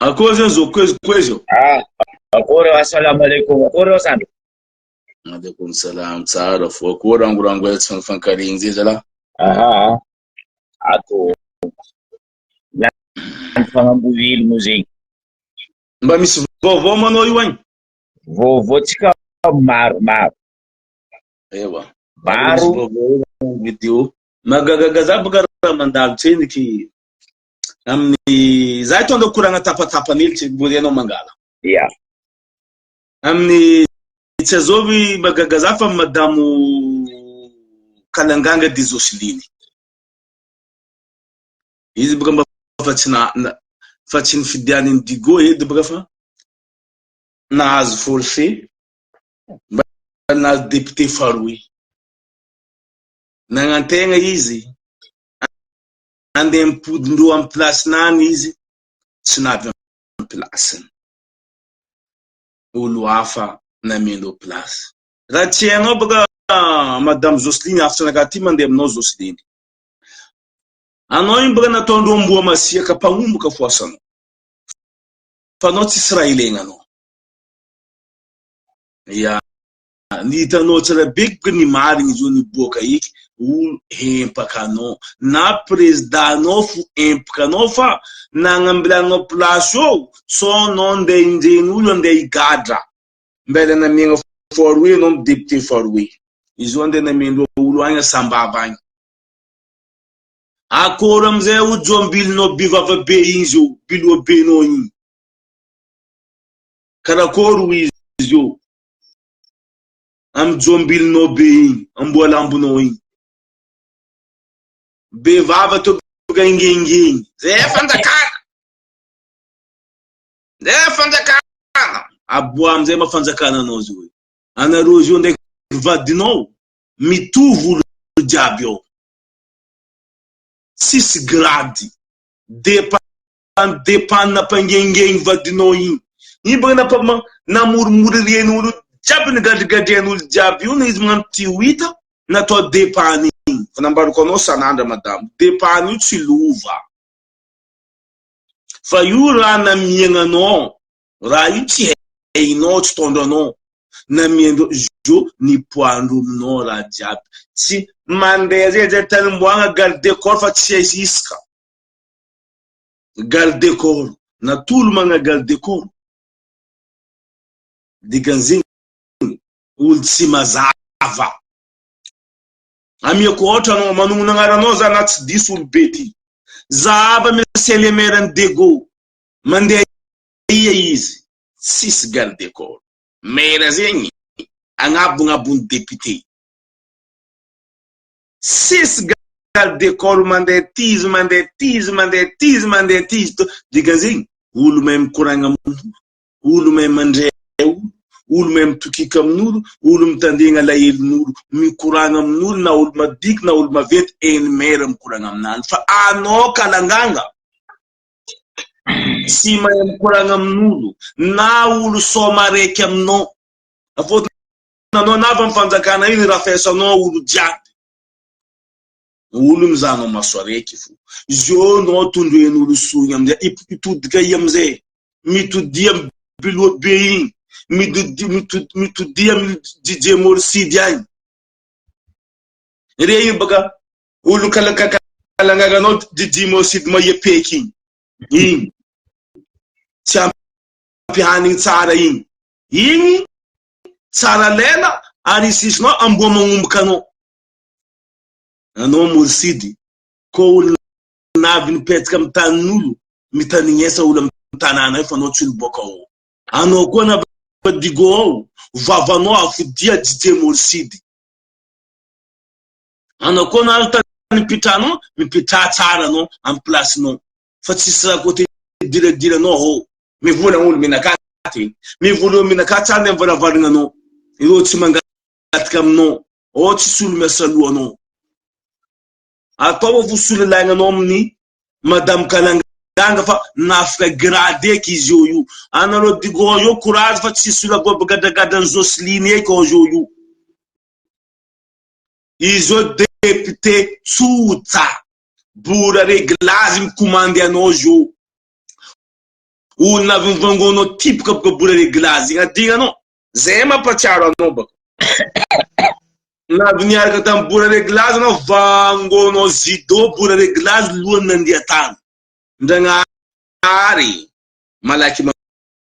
Akory zany zao koezy koezy eo. Ah, akory assalamu alaikum. Akory eo sandro. Alaikum salam tsara fo. Akory rangorango ela tsy nifankarigny zay zalahy. Aha. Ato. Lany fagnambovily moa zegny. Mba misy vaovao manao io agny? Vaovao tsika maromaro. Ewa. Maro. Misy vaovao vidéo. Magagaga za baka raha mandalo tsendriky amin'ny za tonga koragna tapatapany hely tsy mbola ianao mangala. Ya. Amin'ny tsy azovy magaga za fa madamo Kalanganga de Jocelyne. Izy baka mba fa tsy na, na fa tsy nifidianiny Digo edy baka fa nahazo forcé mba nahazo député faharoe. Nagnantegna izy andeha mipodindreo amin'ny place-nany izy tsy navy amin'ny place-ny. Olo hafa namendreo place. Raha tsy hainao baka madame Jocelyne afatra anakahy ty mandeha aminao Jocelyne. Anao iny baka nataondreo amboa masiaka mpagnomboka fo asanao. Fa anao tsisy raha ilaigna anao. Ya. Ny hitanao tsara be baka ny marigny izy io niboaka eky olo hempaka anao. Na président anao fo empaka anao fa nagnambilanao place eo sao anao andeha injen'olo andeha higadra. Mbela namiagna faharoe anao député faharoe. Izy io andeha namendreo olo agny Sambava agny. Akôry amizay o joambilinao be vava be igny zio, biloha benao igny. Karakôry ho izy io amy joambilinao be igny, amboalambonao igny. Be vava to baka ingengeny. Zay fanjakana. Zay fanjakana. Aboa amizay ma fanjakana anao zio. Anareo zio ndraiky vadinao mitovy olo jiaby ao. Tsisy grady. Depa depanina mpangengeny vadinao igny. Igny baka napa namorimory olo jiaby nigadrigadrian'olo jiaby io na izy magnano ty ho hita natao depany igny. Fa nambarako anao sanandra madamo, depany io tsy lova. Fa io raha namiagna anao, raha io tsy hainao, tsy tondranao. Namiandreo zo nipoandro aminao raha jiaby. Tsy mandeha zay zay tanimboagna garde corps fa tsy isaka. Garde corps, natolo magna garde corps. Dikan'izegny olo tsy mazava. Amiako ohatra anao manognona agnaranao za na tsy diso olo be ty. Zahava monsieur le maire ny Dego mandeha ia izy tsisy garde corps. Maire zegny agnabognabony député. Tsisy garde corps mandeha ty izy mandeha ty izy mandeha ty izy mandeha ty izy to dikan'izegny olo mahay mikoragna amin'olo, olo mahay mandray olo, olo mahay mitokika amin'olo, olo mitandregna alahelon'olo, mikoragna amin'olo na olo madiky na olo maventy eny maire mikoragna aminany fa anao kalanganga tsy mahay mikoragna amin'olo na olo soma araiky aminao. Fôtony anao navy amin'ny fanjakana iny rafesanao olo jiaby. Olo mizahanao maso araiky fo. Zio anao tondroen'olo soigny amizay, hitodika ia amizay. Mitodia amy biloha be igny, mitodia amy DJ Morsidy agny. Re io baka olo kalanganga DJ Morsidy mahia peky igny. Igny. Tsy ampy hanigny tsara igny. Igny tsara lela ary isisinao amboa magnomboka anao. Anao Morsidy, ko olo navy nipetraka amy tanin'olo, mitanignesa olo amy tanàna io fa anao tsy olo boaka ao. Anao koa navy Digo ao, vavanao afodia DJ Morsidy. Anao koa nahazo tany nipitranao, mipitraha tsara anao amy place-nao. Fa tsisy raha côté diradiranao ao. Mivola olo menakaty, mivola olo menakaty tsara ny amy varavarana anao. Ireo tsy mangataka aminao, ao tsisy olo miasa loha anao. Atao fo sololaigna anao amin'ny Madame Kalanganga fa nafika grade eky izy eo io. Anareo Digo io courage fa tsisy olo avoa gadragadran'i Jocelyne eky ao io io. Izy io député tsotsa. Bora reglage mikomandy anao izy io. Olona avy nivangonao tipoka boka bola reglazy igny adignanao. Zay mampatsiaro anao baka. Navy niaraka tamin'ny bola reglazy anao vangonao judo bola reglazy lohany nandeha tany. Ndragnahary malaky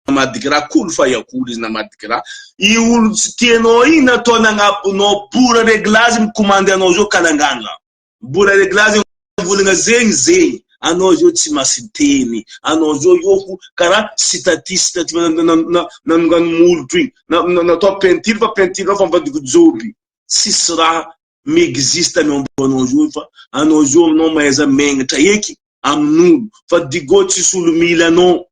mamadika raha kolo fa iakoly izy namadika raha. I olo tsy tianao igny natao nagnabonao bola reglazy mikomandy anao zao kalanganga. Mbola reglazy volagna zegny zegny anao zao tsy masinteny anao zao io fo karaha sitati sitati nanongano molotro igny natao peinture fa peinture fa mivadiko joby tsisy raha mi-existe miomba anao zao fa anao zao anao mahaiza megnatra eky amin'olo fa digo tsisy olo mila anao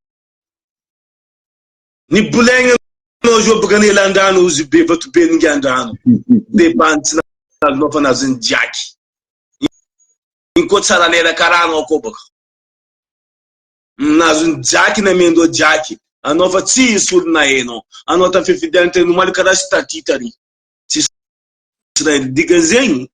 ny bolaigna anao zao boka nelandrano ozy be vatobe ningandrano de bandy tsy nazonao fa nazon'ny jiaky iny koa tsara lera karaha anao koa baka nazon'ny jiaky namendao jiaky anao fa tsy hisy olo nahenao anao tamin'ny fifidianana teny omaly karaha sy taty tary tsisy raha dikan'izegny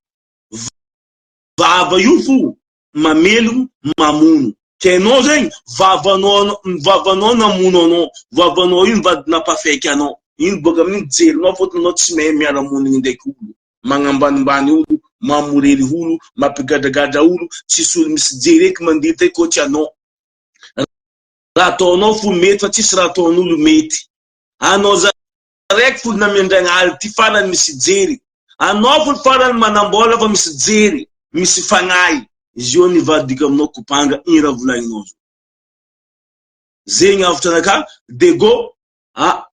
vava io fo mamelogno mamono ke anao zegny vavanao vavanao namono anao vavanao io mivady nampafaiky anao iny boka amin'iny jerinao fôtony anao tsy mahay miara-monigny ndraiky olo magnambanimbany olo mamorery olo mampigadragadra olo tsisy olo misy jery eky mandihy eky ohatry anao raha ataonao fo mety fa tsisy raha ataon'olo mety anao za raiky fo namiandragnahary ty farany misy jery anao fo farany manambola fa misy jery misy fagnahy izy io nivadika aminao kopanga iny raha volagninao zao zegny avotra anaka dego a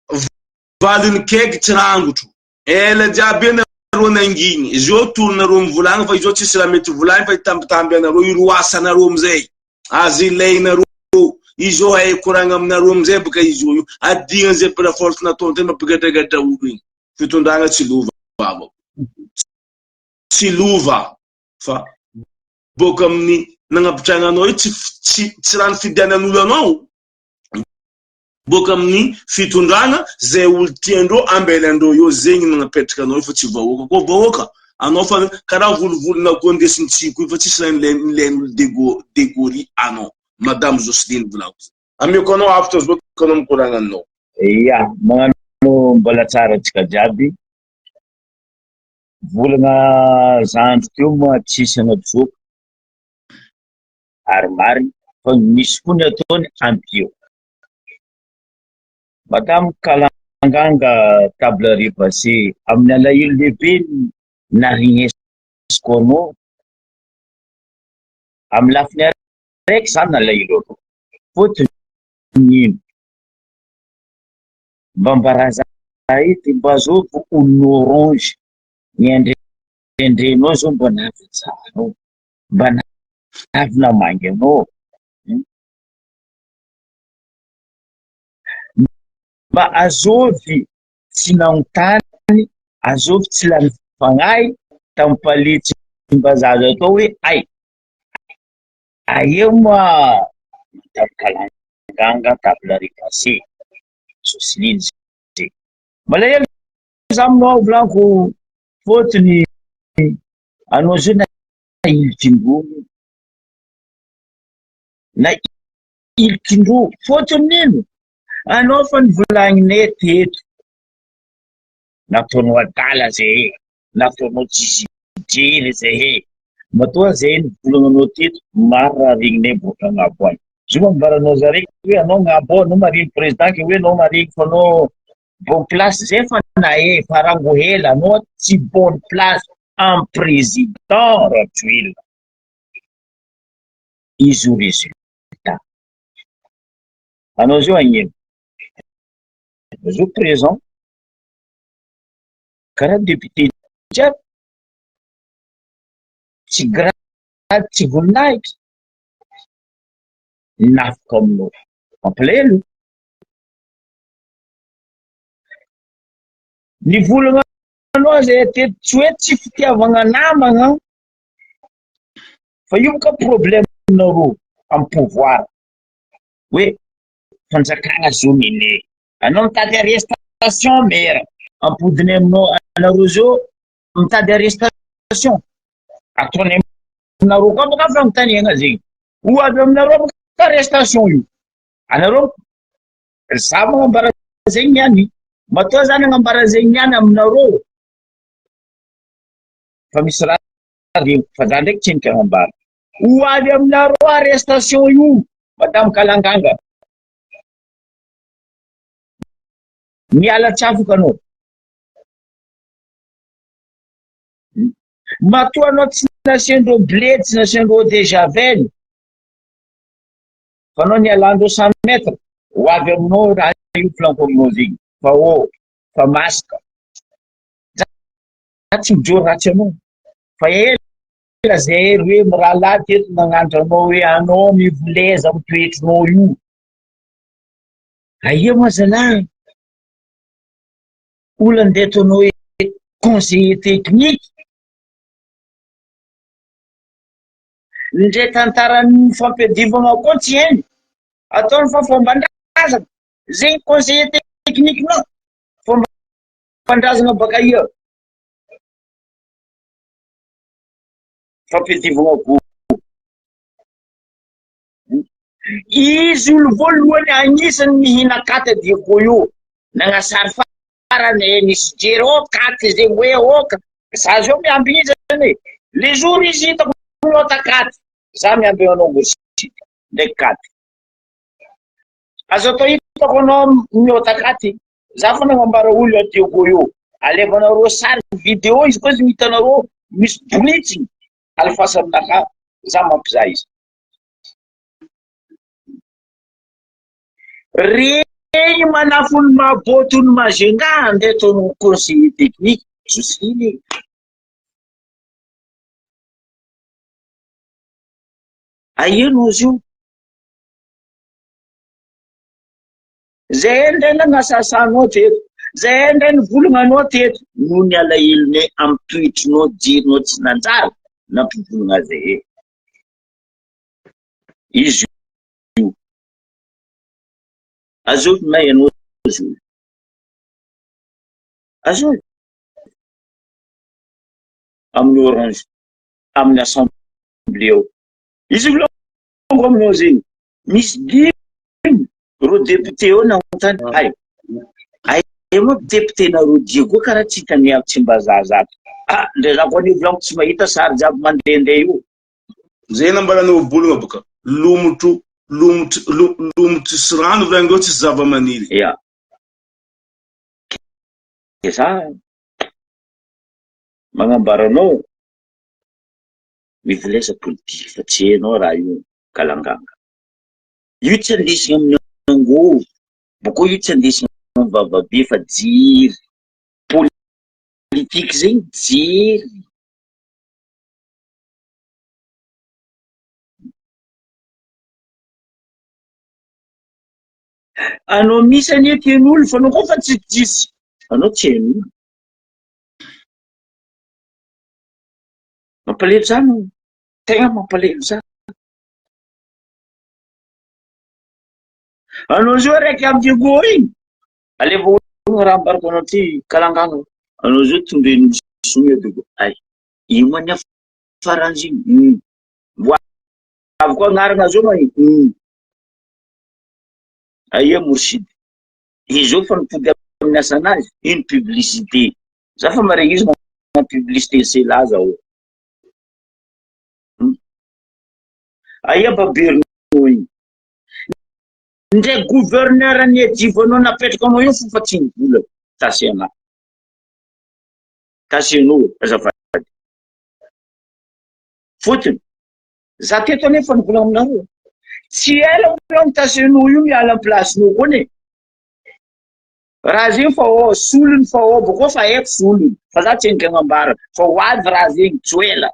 valiny keky tsy rangotro ela jiaby anareo nangigny izy io torinareo mivolagna fa izy io tsisy raha mety volagny fa hitambitamby anareo iroasanareo amizay azo ilainareo izy io hay koragna aminareo amizay baka izy io adigna zay pla force nataony mampigadragadra olo igny fitondragna tsy lova avako tsy lova fa boka amin'ny nagnapitrahana anao io tsy tsy tsy raha nifidianan'olo anao boka amin'ny fitondrana zay olo tiandreo ambelandreo eo zegny nagnapetraka anao io fa tsy vahoaka koa vahoaka anao fa karaha volovolona koa ndesin'ny tsiko io fa tsisy raha nilain'olo dego degory anao madame Jocelyne volako zay ameko anao afatra zao anao mikoragna aminao. Ya, magnano mbola tsara antsika jiaby. Volagna zandry teo moa tsisy anatsoaka ary marigny fa misy koa ny ataony ampio. Madame Kalanganga table repassée amin'ny alahelo lehibe narignesiko anao amin'ny lafiny araiky za nalahelo anao fôtony ino mba mbaraza ety mba zao vo olona orange ny andrendrenao zao mba navy tsara ao mba navy namangy anao mba azovy tsy nanontany azovy tsy lany fagnahy tamin'ny palais Tsimbazaza atao hoe ay aeo moa madame Kalanganga table repassée Jocelyne zay malahelo za aminao volaniko fôtony anao zao na ilikindroa na ilikindroa fôtony nino anao fa nivolagninay teto nataonao adala zay nataonao tsisy jery zay matoa zay nivolagnanao teto maro raha regninay boaka agnabo any zo ambaranao zare hoe anao agnabo ao anao marigny président ke hoe anao marigny fa anao bonne place zay fa nahe fa rango hela anao tsy bonne place en président Rajoelina izy io résultat anao zao agnino anao zao présent karaha député jiaby tsy grade tsy voninahitra nafika aminao mampalahelo ny volana anao zay teto tsy hoe tsy fitiavagna namagna fa io boka problème nareo amy pouvoir hoe fanjakana zo mine anao mitady arrestation mera ampodiny aminao anareo zao mitady arrestation ataony aminareo koa boka fanontaniana zegny ho avy aminareo boka arrestation io anareo. Za magnambara zegny niany. Matoa za nagnambara zegny niany aminareo fa misy raha regniko fa za ndraiky tsy nikagnambara. Ho avy aminareo arrestation io madame Kalanganga. Miala tsy afaka anao. Matoa anao tsy nasiandreo blé, tsy nasiandreo eau de javel, fa anao nialandreo 100 mètres, ho avy aminao raha io volaniko aminao zegny, fa ô, fa masaka. Za tsy mijoro ratsy anao, fa ela zay roe mirahalahy teto nagnanatra anao hoe anao mivoleza amin'ny toetrinao io. Aia moa zalahy? Olona ndeha ataonao hoe conseiller technique? Ndre tantaran'ny fampiadivana koa tsy hainy. Ataony fa fomban-drazana. Zegny conseiller technique-nao. Fomban-drazana baka ia. Fampiadivana koa. Izy olo voalohany agnisan'ny mihina katy Diego io. Nagnasary farany e, nisy jery ô katy zegny hoe oka. Za zao miambigny izy zany e. Le jour izy hitako miota katy, za miambigny anao Morsita ndraiky katy. Azo atao hitako anao miota katy. Za fa nagnambara olo a Diego io. Alevanareo sary vidéo izy koa izy hitanareo misy bonitsigny alefasa aminakahy za mampizaha izy. Regny manafo ny Maboto ny Majunga andeha ataon'ny conseiller technique Jocelyne e. Aia no izy io? Zay ndray nanasasanao teto, zay ndray nivolagnanao teto noho ny alahelonay amin'ny toetrinao jerinao tsy nanjary nampivolagna zahay. Izy io. Azovy may ianao Zoly. Azovy. Amin'ny orange, amin'ny assemblée ao. Izy volaniko aminao zegny. Misy dimy reo député eo nanontany hay. Hay moa député nareo Diego karaha tsy hitan'ny avy Tsimbazaza ato. Ah, ndre za koa anie volaniko tsy mahita sary jiaby mandehandeha io. Zay nambaranao bolongana boka lomotro lomotro lomotro sy rano volagnindreo tsisy zavamaniry. Ya. Ke za magnambara anao mivolesa politique fa tsy hainao raha io kalanganga. Io tsy andesigna amin'ny angôvo, bôkô io tsy andesigna amin'ny vavabe fa jery. Politique zegny jery. Anao misy anie tian'olo fa anao koa fa tsy tsisy anao tsy hain'olo. Mampalahelo za no tegna mampalahelo za. Anao zao raiky amy Diego igny, alefa ologno raha ambarako anao ty kalangana. Anao zao tondren'olo sonia Diego. Ay, ino ma ny faran'izy iny? Ho avy koa agnarana zao ma iny. Aia Mourchid? Izy zao fa nipody amin'ny asanazy, ino publicité. Za fa maregny izy magnano publicité sela zao. Aia Baberinao iny? Ndray gouverneur niadivanao napetraka anao io fo fa tsy nivola. Tasy anah. Tasy anao azafady. Fotony, za teto anefa nivolagna aminareo. Tsy ela vola tasenao io miala am place-nao koa ne. Raha zegny fa ô solony fa ô bôkô fa haiko solony fa za tsy endriky agnambara fa ho avy raha zegny tsy ho ela.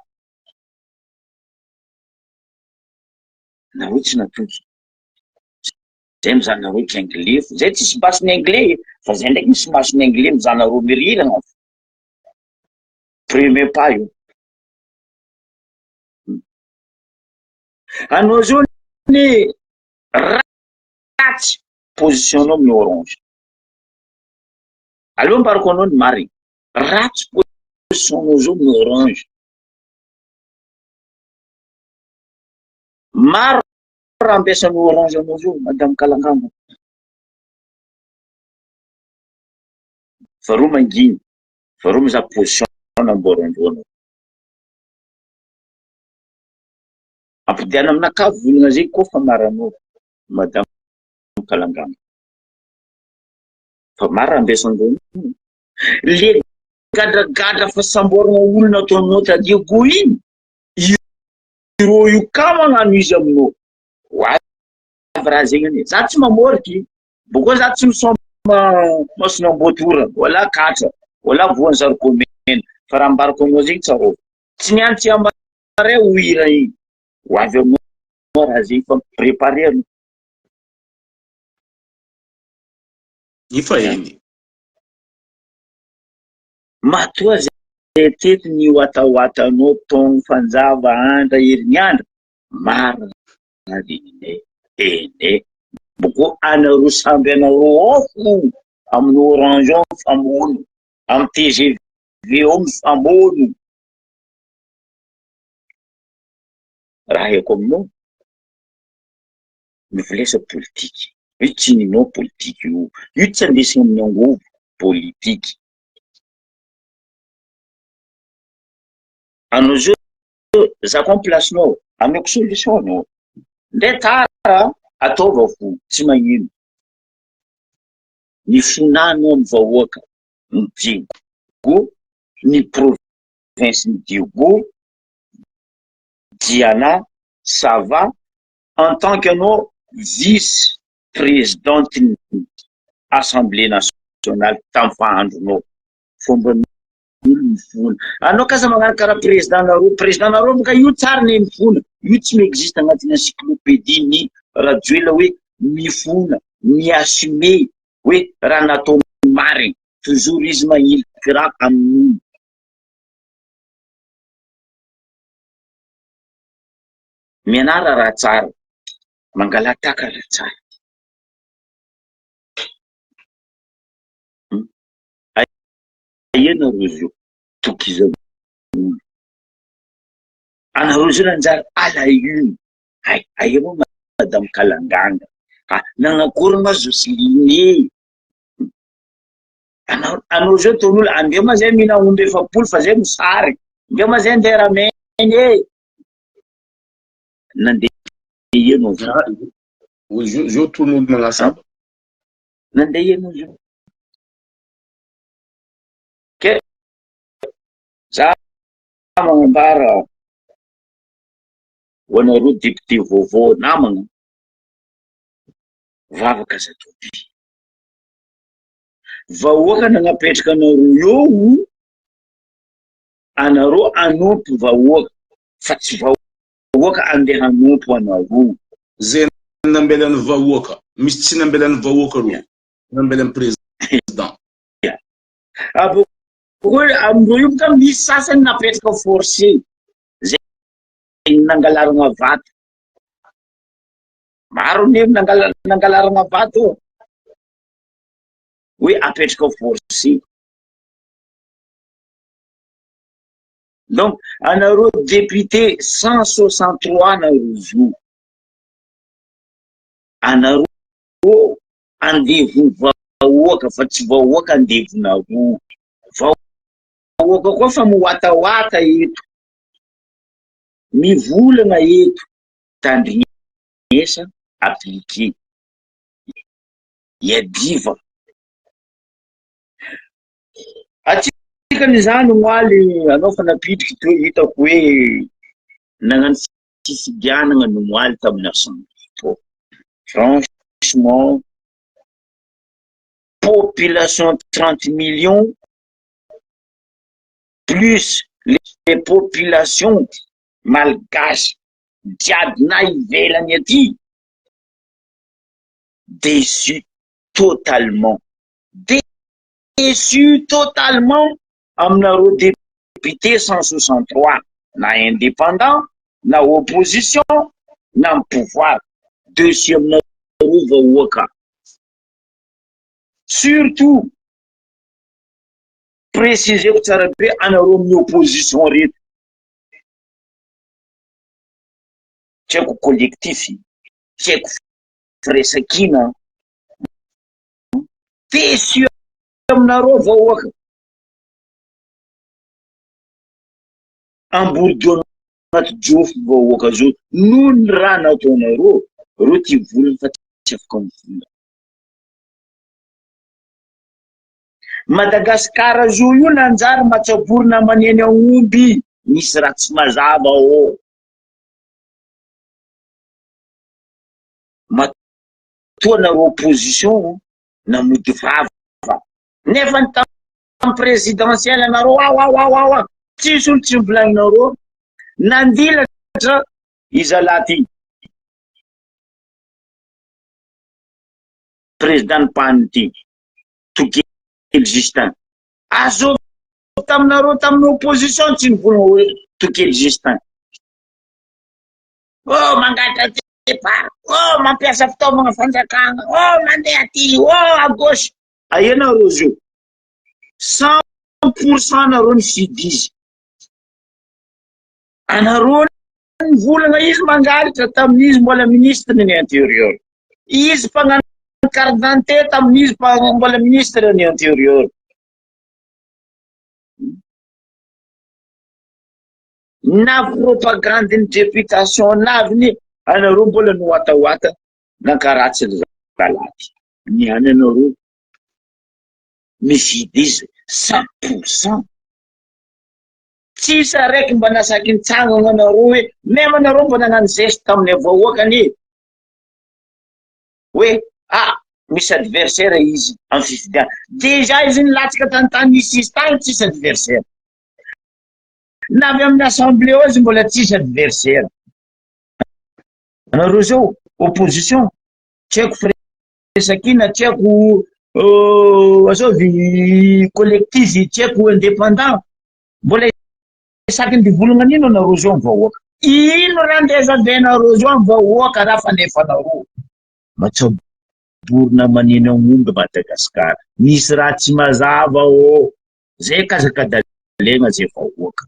Nareo tsy natoky. Zay mizaha nareo tsy anglais fo. Zay tsisy mason'ny anglais fa zay ndraiky misy mason'ny anglais mizaha nareo miriragna fo. Premier pas io. Anao zao ny ratsy position nao amin'ny orange. Aleo ambarako anao ny marina. Ratsy position nao zao amin'ny orange. Maro raha ampiasan'ny orange anao zao madame Kalanganga. Fa reo manginy, fa reo mizaha position namboarandreo anao. Ampodiana aminakahy volagna zay koa fa maranao madame Kalangana. Fa maro raha ambesandreo anio. Le gadragadra fa samboragna olona ataonao ta Diego iny, ireo io ka magnano izy aminao. Ho avy raha zegny anie. Za tsy mamôriky, bôkô za tsy misaoma mason'amboatora, wala katra, wala voan'ny zarikô mena. Fa raha ambarako aminao zegny tsarovy. Tsy niany tsy amaray ho hira igny. Ho avy aminao raha zegny fa mi-préparer anao. Efa eny. Matoa zay teto ny watawatanao tong fanjava andra heriniandra marina reninay ene boko anareo samby anareo ao fo amin'ny orange ao mifamono amin'ny tgv ao mifamono raha haiko aminao mivolesa politiky io tsy ninao politiky io io tsy andesina amin'ny angovo politiky anao zao za koa place nao ameko solution anao ndre tara ataova fo tsy magnino ny fonanao amy vahoaka ny Diego ny province ny Diego Diana Sava en tant que anao vice présidente ny assemblée nationale tamy fahandronao fomban'olo mifona anao kasa magnano karaha président nareo président nareo boka io tsara ny mifona io tsy mi-existe agnatin'ny encyclopédie ny Rajoelina hoe mifona mi-assumer hoe raha nataony marigny toujours izy magniliky raha amin'olo mianara raha tsara mangala taka raha tsara aia nareo zio tokizan'olo anareo zio nanjary à la une hay aia moa madame Kalanganga ah nanakory ma Jocelyne anao anao zio ataon'olo andeha ma zay mihina omby 40 fa zay mosary andeha ma zay andeha rameny e nandeha ianao zio Zio zio ton'olo magnasaba. Nandeha ianao zio ke za magnambara ho anareo député vaovao namagna vavaka aza atao be vahoaka nagnapetraka anareo eo anareo hanompo vahoaka fa tsy vahoaka andeha hanompo anareo. Zay nambelan'ny vahoaka, misy tsy nambelan'ny vahoaka reo, nambelan'ny président. Abôkô amindreo io boka misy sasany napetraka forcé zay nangalarana vato. Maro ny nangalarana vato hoe apetraka forcé. Donc anareo député 163 nareo zo anareo andevo vahoaka fa tsy vahoaka andevonareo vahoaka koa fa miwatawata eto mivolagna eto tandrignesa appliqué iadiva Atsikany izany omaly anao fa nampidriky teo hitako hoe nagnano fifidianana ny omaly tamin'ny assemblée tao. Franchement, population 30 millions plus les populations malgaches jiaby na ivelany aty déçu totalement. Déçu totalement aminareo député 163 na indépendant na opposition na amy pouvoir déçu aminareo vahoaka surtout préciseko tsara be anareo amin'ny opposition reto tsy haiko collectif tsy haiko firesakina déçu aminareo. nataonareo vahoaka. Amborio anaty jofo vahoaka zao noho ny raha nataonareo, reo tia volana fa tsy afaka mivola. Madagascar zo io nanjary matsabory namaneny aomby misy raha tsy mazava ô. Matoa nareo opposition namody vava nefa ny tam présidentielle nareo wawawawawa tsisy olo tsy novolagninareo nandilatra i zalahy ty président ny PAN ty Tokely Justin azovy taminareo tamin'ny opposition tsy nivolagna hoe Tokely Justin oh mangalatra départ oh mampiasa fitaovagna fanjakana oh mandeha aty oh à gauche aia nareo zio 100% nareo nifidy izy anareo nivolagna izy mangalatra tamin'izy mbola ministre ny intérieur izy mpagnano carte d'identité tamin'izy mbola ministre ny intérieur na propagande ny députation na avy ny anareo mbola niwatahoata nankaratsy ny zalahy ny any anareo mifidy izy 100% tsisy araiky mba nasaky nitsangana anareo hoe même anareo mba nagnano geste tamin'ny vahoaka anie hoe ah misy adversaire izy amin'ny fifidiana déjà izy nilatsaka tany nisy izy tany tsisy adversaire na avy amin'ny assemblée ao izy mbola tsisy adversaire anareo zao opposition tsy haiko firesakina tsy haiko azovy collectif tsy haiko indépendant mbola isaky ny divolagna an'ino anareo zao amin'ny vahoaka ino raha andeha avenareo zao amin'ny vahoaka raha fanefanareo matsaborona maneno aomby Madagasikara misy raha tsy mazava ô zay kazakadalena zay vahoaka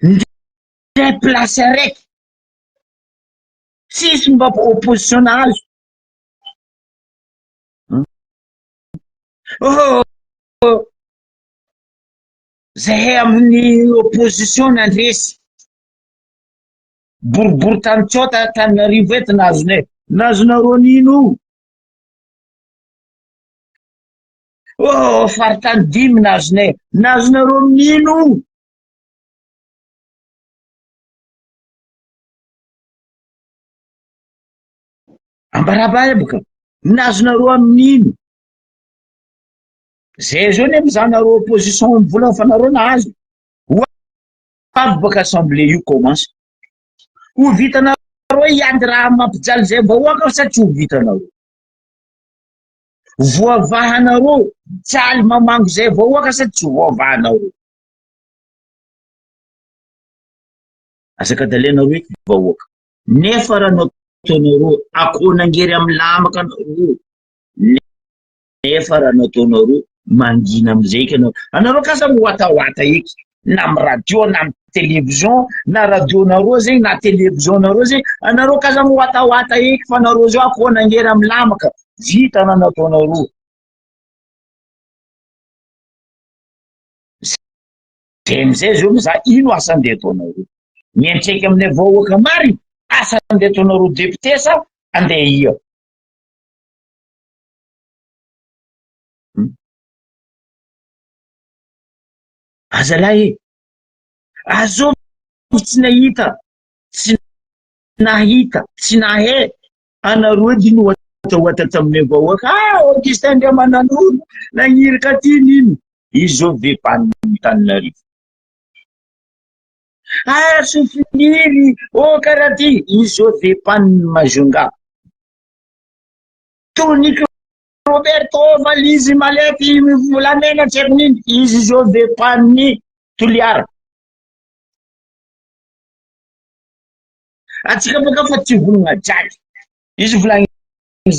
ndray place araiky tsisy mba opposition nahazo oh zahay amin'ny opposition nandresy boribory tany tsota Tananarivo eto nahazonay nahazonareo nino oh faritany dimy nahazonay nahazonareo nino ambaraba boka nahazonareo amin'ino zay zao ne mizanareo opposition mivolana fa nareo nahazo ho avy baka assemblée io commence ho vitanareo hiady raha mampijaly zay vahoaka sa tsy ho vitanareo voavahanareo jaly mamango zay vahoaka sa tsy voavahanareo azakadalenareo eky vahoaka nefa raha nataonareo akoho nangery amin'ny lamaka anareo nefa raha nataonareo mangina amizay eky anareo anareo kasa mihoatahoata eky na amy radio na amy télévision na radionareo zegny na télévision nareo zegny anareo kasa mihoatahoata eky fa nareo zao akoho nangery amy lamaka vita na nataonareo zay amizay zao mizaha ino asa andeha ataonareo miantraiky aminay vahoaka mariny asa andeha ataonareo député sa andeha ia azalahy e azovy tsy nahita tsy nahita tsy nahay anareo edy nohatahoata taminay vahoaka ah Augustin Andriamananoro nagnirika ty nino izy zao vepany Tananarivo ah sofiniry oh karaha ty izy zao vepany Majunga Toniky Roberto valizy malety volamena tsy haiko nino izy zao vepany Toliara atsika baka fa tsy volagna jaky izy volagny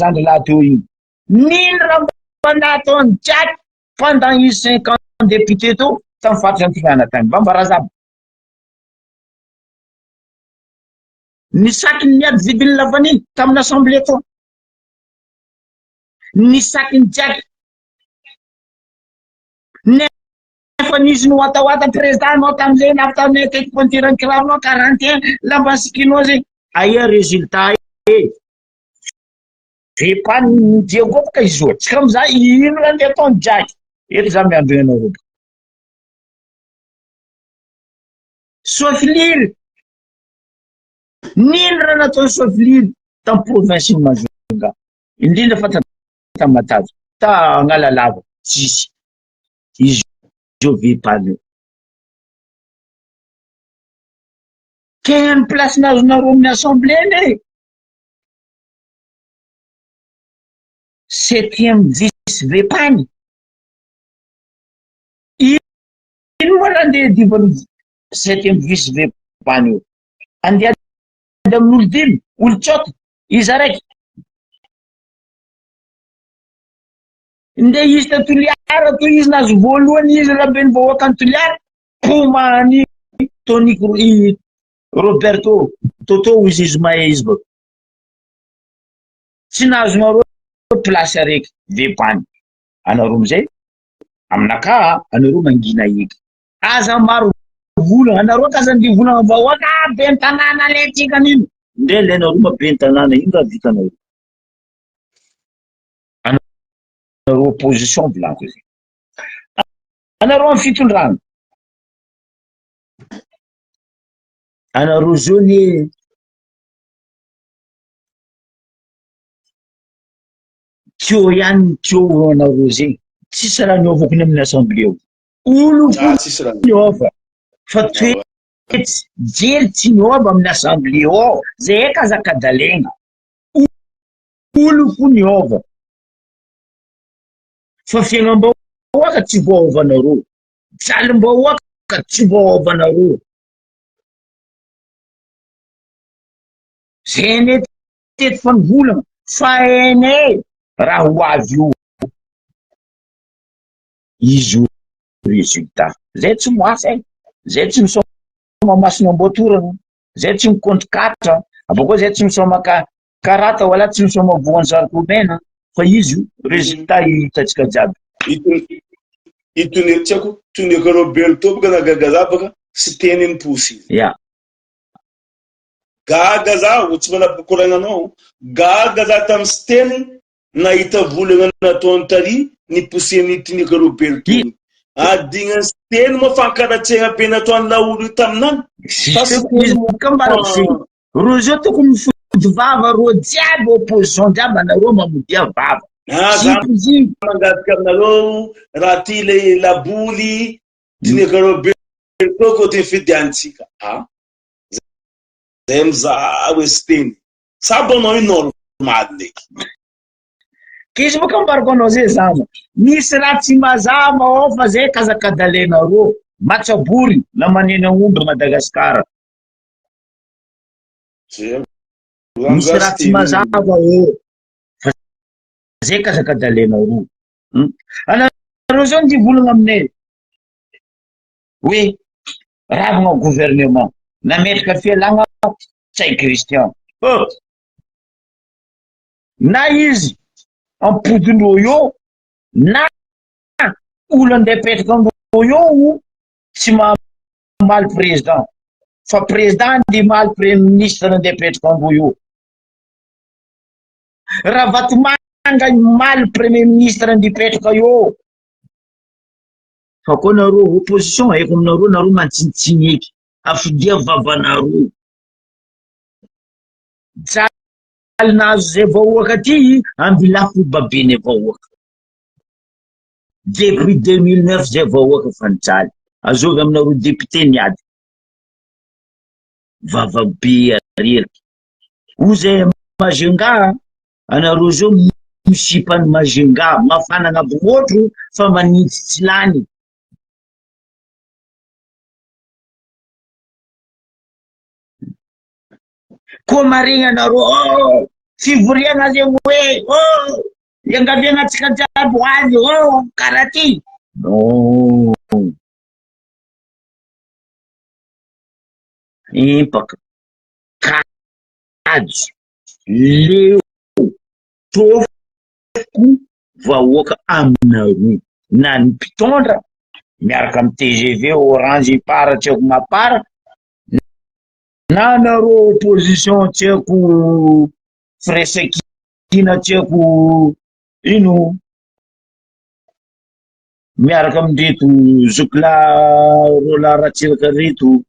zandry lahy teo igny nino raha mba nataony jaky pendant izy 5 ans député teo tamy faritra Antsiranana tany mba mba razabo ny saky ny miady vidiny lavaniny tamin'ny assemblée tao. Ny sakiny jiaby. Nefa nisy niwatawata président anao tamizay navy taminay teto pointure kiraronao 41 lamba sikinao zegny. Aia résultat e? Vepa ny Diego boka izy io. Tsy comme ça ino raha ndeha ataon'i Jack. Eto za miandry anareo. Soafilily. Nino raha nataon'i Soafilily tamin'ny province-n'i Majunga. Indrindra fa Tamatave. Ta Analalava. Tsisy. Izy io Vepa io. Quelle place nazonareo amin'ny assemblée anie? Septième vice Vepany. Ino moa raha andeha hiadivan'ny septième vice Vepany io? Andeha hiady amin'olo dimy, olo tsôta, iza raiky? Ndeha izy ta Toliara toy izy nahazo voalohany izy raben'ny vahoakan'i Toliara, Pomany Tony Roberto Toto hoy izy mahay izy baka. Tsy nahazonareo place araiky vepany. Anareo amizay aminakaha anareo mangina eky. Aza maro vola anareo ka aza andeha volagna vahoaka ah ben'ny tanàna le tsika an'ino. Ndre le anareo ma ben'ny tanàna ino raha vitanareo. Anareo opposition volaniko zay. Anareo amin'ny fitondrana. Anareo zao anie teo ihany ny teo anareo zegny. Tsisy raha niovako ny amin'ny assemblée ao. Olo fo Ah, tsisy raha. niova fa toetsy jery tsy niova amin'ny assemblée ao. Zay eka aza kadalegna. Olo fo niova fa fiainam-bahoaka tsy voaovanareo. Jalim-bahoaka tsy voaovanareo. Zay anie teto fa nivolagna fa hainay raha ho avy io izy io résultat. Zay tsy moasa e, zay tsy misaoma mason'amboatorana, zay tsy mikontry katra, abakeo zay tsy misaoma karata wala tsy misaoma voan'ny zarikô mena fa izy io résultat hitantsika jiaby. Itony tsy haiko Tony Roberto baka na gaga za baka sy teny ny posy. Ya. Gaga zaho tsy manapaka koragnanao gaga za tamin'ny Siteny nahita volagna nataony tary niposen'i Tinika Roberto iny. Adignan'i Siteny moa fankaratsiagna be nataony laolo io taminany. Fa Siteny moa Reo zao tokony mifody vava reo jiaby opposition jiaby anareo mamodia vava. Ah, za mangataka aminareo raha ty le laboly Tinika Roberto ko ty fidiantsika. Ah. Zay mizaha hoe Siteny. Sabo anao io normal ndraiky. Kizy boka ambarako anao zay zama. Misy raha tsy mazava ao fa zay kazakadalenareo. Matsabory na manena omby Madagascar. Misy raha tsy mazava ao fa zay kazakadalenareo. Hmm? Anareo zao ndy volagna aminay hoe ravagna gouvernement nametraka fialagna Ntsay Christian. Oh! Na izy ampodindreo eo na olo andeha apetraka amindreo eo tsy mamaly président fa président andeha himaly premier ministre andeha apetraka amindreo eo. Ravatomanga himaly premier ministre andeha hipetraka eo. Fa koa nareo opposition haiko aminareo nareo mantsinitsiny eky afidia vavanareo. Jaly nahazo zay vahoaka ty ambilafo babene vahoaka. Depuis 2009 zay vahoaka fa nijaly. Azovy aminareo député niady. Vava be areriky. O zay Majunga anareo zao misipa ny Majunga mafana agnabo motro fa manintsy tsy lany. Koa marigny anareo oh fivoriagna zegny hoe oh iangaviagna antsika jiaby ho avy oh karaha ty. Non. Empaka, kajo, leo, tôfoko. vahoaka aminareo na ny mpitondra miaraka amin'ny tgv, orange, ipar tsy haiko mapar na anareo opposition tsy haiko firaisankina tsy haiko ino miaraka amin'ireto zokilahy Roland Ratsiraka reto.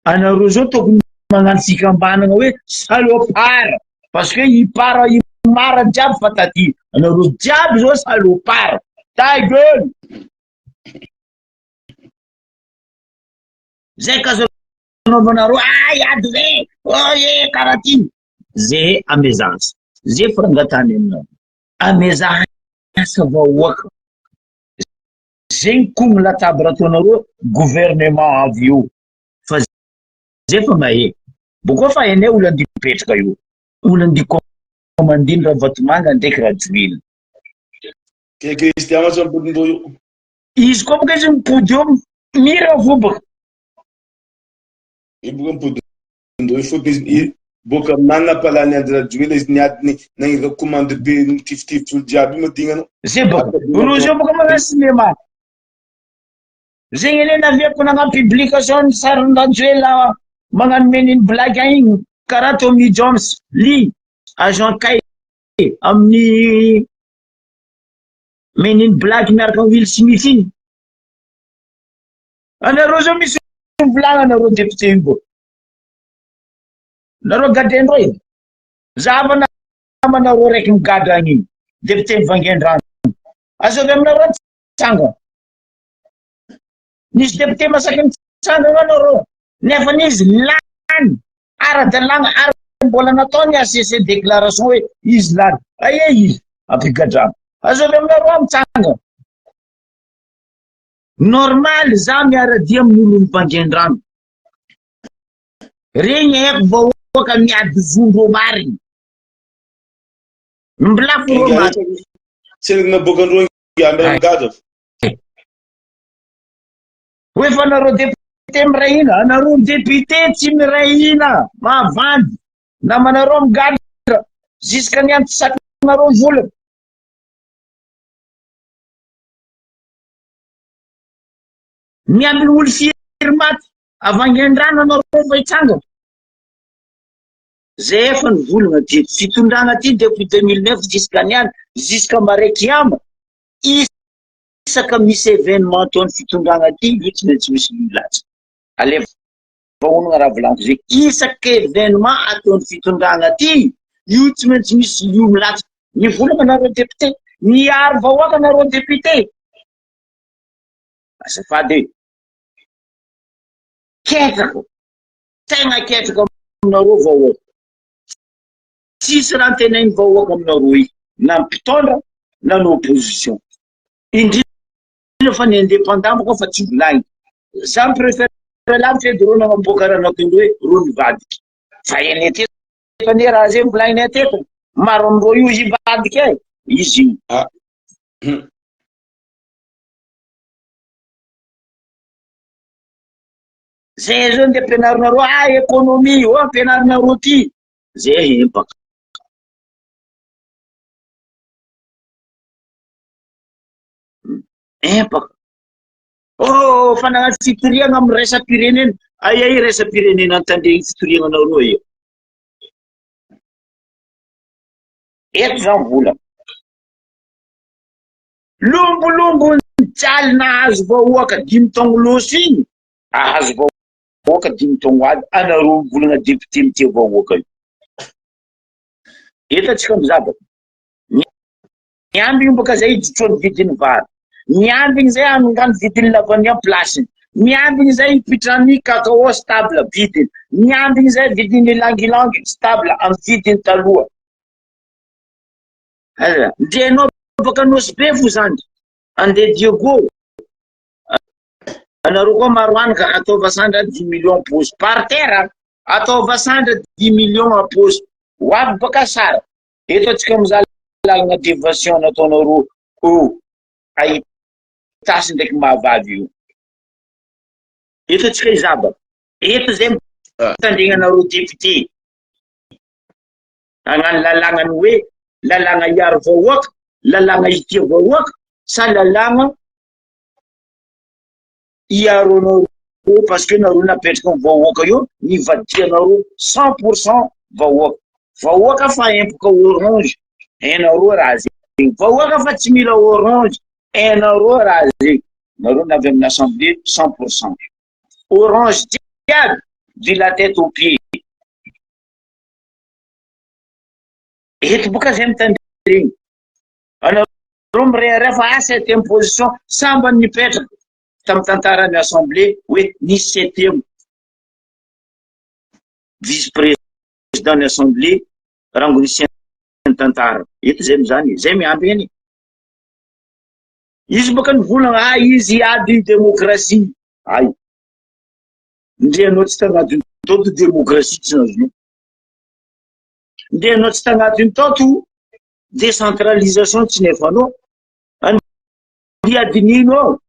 Anareo zao tokony magnano fikambanana hoe salopard parce que i para i mara jiaby fa taty anareo jiaby zao salopard ta gueule zay ka zao anaovanareo ay ady ve oye karaha ty ze amezansa ze farangatany aminao ameza asa vahoaka zegny koa latabatra ataonareo gouvernement avy eo fa zay fa mahe boko fa hainay olo andeha hipetraka eo olo andeha commandiny Ravatomanga ndraiky Rajoelina Ke Christian ma tsy mipodindreo io. Izy koa boka izy mipody eo mira fo boka. Io boka mipodindreo io fotony izy boka aminany nampalany Andry Rajoelina izy niady nagniraka commande be nitifitifitry olo jiaby io madignanao. Zay boka. Rozy io boka magnano cinéma. Zegny anie naviako nagnano publication ny sarin'i Rajoelina magnano men in black igny karaha Tommy Jones Lee agent K amin'ny men in black miaraka amin'i Will Smith igny. Anareo zao misy mivolagna anareo député io mbô. Nareo gadraindreo e. Zahava namanareo raiky migadra agny igny député mivangaindrano. Azovy aminareo tsangana. Nisy député masaky nitsangana anareo nefa izy lany ara-dalàna ary mbola natao ny HCC déclaration hoe izy lany. Aia izy ampigadrana. Azovy aminareo mitsangana. Normal za miara-dia amin'ny olon'ny Vangaindrano. Regny haiko vahoaka miady zondro marigny. Mbilafo rô marigny. Tsy naboakandreo Ingahy migadra. Hoe fa nareo député miray hina, anareo député tsy miray hina, mahavandy, namanareo migadra, jusqu'à ny andro tsy sakinareo vola. Miambiny olo firy maty, avangendrano anareo fa hitsangana. Zay efa nivolagna ty fitondrana ty depuis 2009 jusqu'à niany, jusqu'à marais kiama, isaka misy événement ataon'ny fitondrana ty io tsy maintsy misy milatsa. Alefa honogna raha volaniko zay. Isaka événement ataon'ny fitondrana ty io tsy maintsy misy lio milatsa. Nivolagna nareo député, niaro vahoaka nareo député. Azafady e. Ketraka, tegna ketraka aminareo vahoaka. Tsisy raha antenain'ny vahoaka aminareo io, na ny mpitondra na ny opposition. Indrindra fa ny indépendant moa fa tsy volagniny. Za mi-préfère lavitra edy reo nagnamboaka raha nataondreo hoe reo nivadika. Fa hainay teto anie raha zay volagninay teto. Maro amindreo io hivadika e. Izy io. Ah. Zay zao ndeha ampianarinareo, ah économie, oh ampianarinareo ty. Zay hempaka. Empaka. Oh, fa nagnano fitoriagna amin'ny raisam-pirenena. Aia i raisam-pirenena antandregny fitoriagna anareo io. Eto zany vola. Lombolombo nijaly nahazo vahoaka dimy taogno loso igny, ahazo vahoaka dimy taogno aby anareo mivolagna député mitia vahoaka io. Eto antsika mizaba. Ny ambiny bôka zay hijotroany vidin'ny vary. Ny ambiny zay hanongany vidin'ny lavanille am place-ny. Ny ambiny zay hipitrany cacao stable vidiny. Ny ambiny zay vidin'ny ylang-ylang stable am vidiny taloha. Aza, ndre anao baka Nosy Be fo zany, andeha Diego, anareo koa maro anaka, ataova sandra dix millions am-paosy, par terre, ataova sandra dix millions am-paosy, ho avy baka sara, eto antsika mizaha lalana déviation nataonareo eo Itasy ndraiky Mahavavy io, eto antsika hizaba, eto zay mitandregna anareo député, hagnano lalàgnany hoe. Lalàgna hiaro vahoaka, lalàgna hitia vahoaka sa lalàgna hiaro anareo parce que nareo napetraka ny vahoaka eo, nivadihanareo 100% vahoaka. Vahoaka fa empoka orange, hainareo raha zegny. Vahoaka fa tsy mila orange, hainareo raha zegny. Nareo navy amin'ny assemblée 100%. Orange jiaby de la tête aux pieds. Eto boka zay mitandregny. Anareo mirehareha fa ah septième position, sambany nipetraka tamin'ny tantaran'ny assemblée hoe nisy septième vice président ny assemblée rango nisy ny tantara. Eto zay mizany, zay miamby eny. Izy boka nivolagna ah izy hiady démocratie. Ay. Ndre anao tsy tagnatin'ny tao to démocratie tsy nazonao. Ndre anao tsy tagnatin'ny tao to décentralisation tsy nefanao. Andeha adinino ao.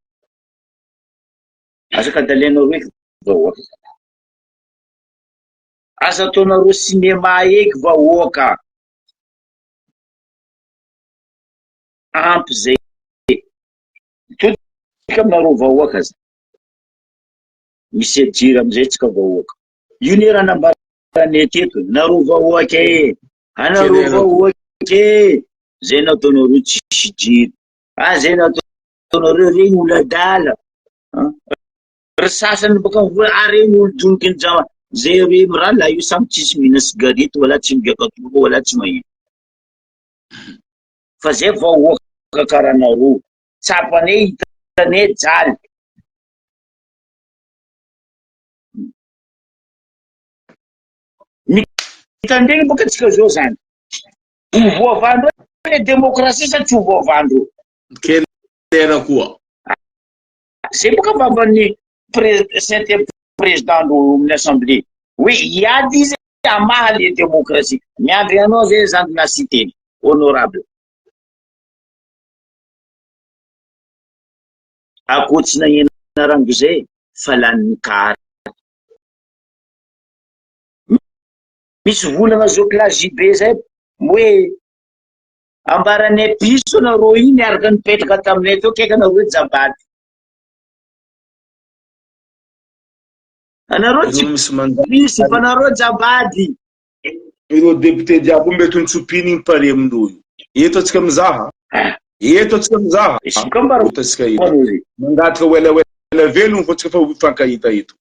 Aza kadalainareo eky vahoaka zalahy. Aza ataonareo cinéma eky vahoaka. Ampy zay. Mitodika aminareo vahoaka za. Misy adira amizay tsika vahoaka. Io ne raha nambaranay teto, nareo vahoaka e, anareo vahoaka e, zay nataonareo tsisy jiro, ah zay nataonareo regny olo adala, ry sasany baka mivola ah regny olo doniky ny jama, zay re mirahalahy io samy tsisy mihina cigarette wala tsy migiaka toaka wala tsy maheno, fa zay vahoaka karaha nareo, tsapanay hitanay jaly. Mitandregny boka tsika zao zany. Ho voavandreo le démocratie sa tsy ho voavandreo? Kelera koa. Zay boka vavan'ny cinquième président ndreo amin'ny assemblée. Hoe hiady izy hamaha le démocratie. Miandry anao zay zandry Nasiteny, honorable. Akoho tsy nagnena rango zay fa lanin'ny kary. Misy volagna zoky lahy JB zay hoe ambaranay piso nareo iny niaraka nipetraka taminay teo kaiky nareo jabady. Anareo tsy piso fa nareo jabady. Ireo député jiaby mety ho nitsopiny igny pare amindreo io. Eto antsika mizaha. Eto antsika mizaha. Eto antsika eto. Mangataka ho elaela velogno fô tsika fa hifankahita eto.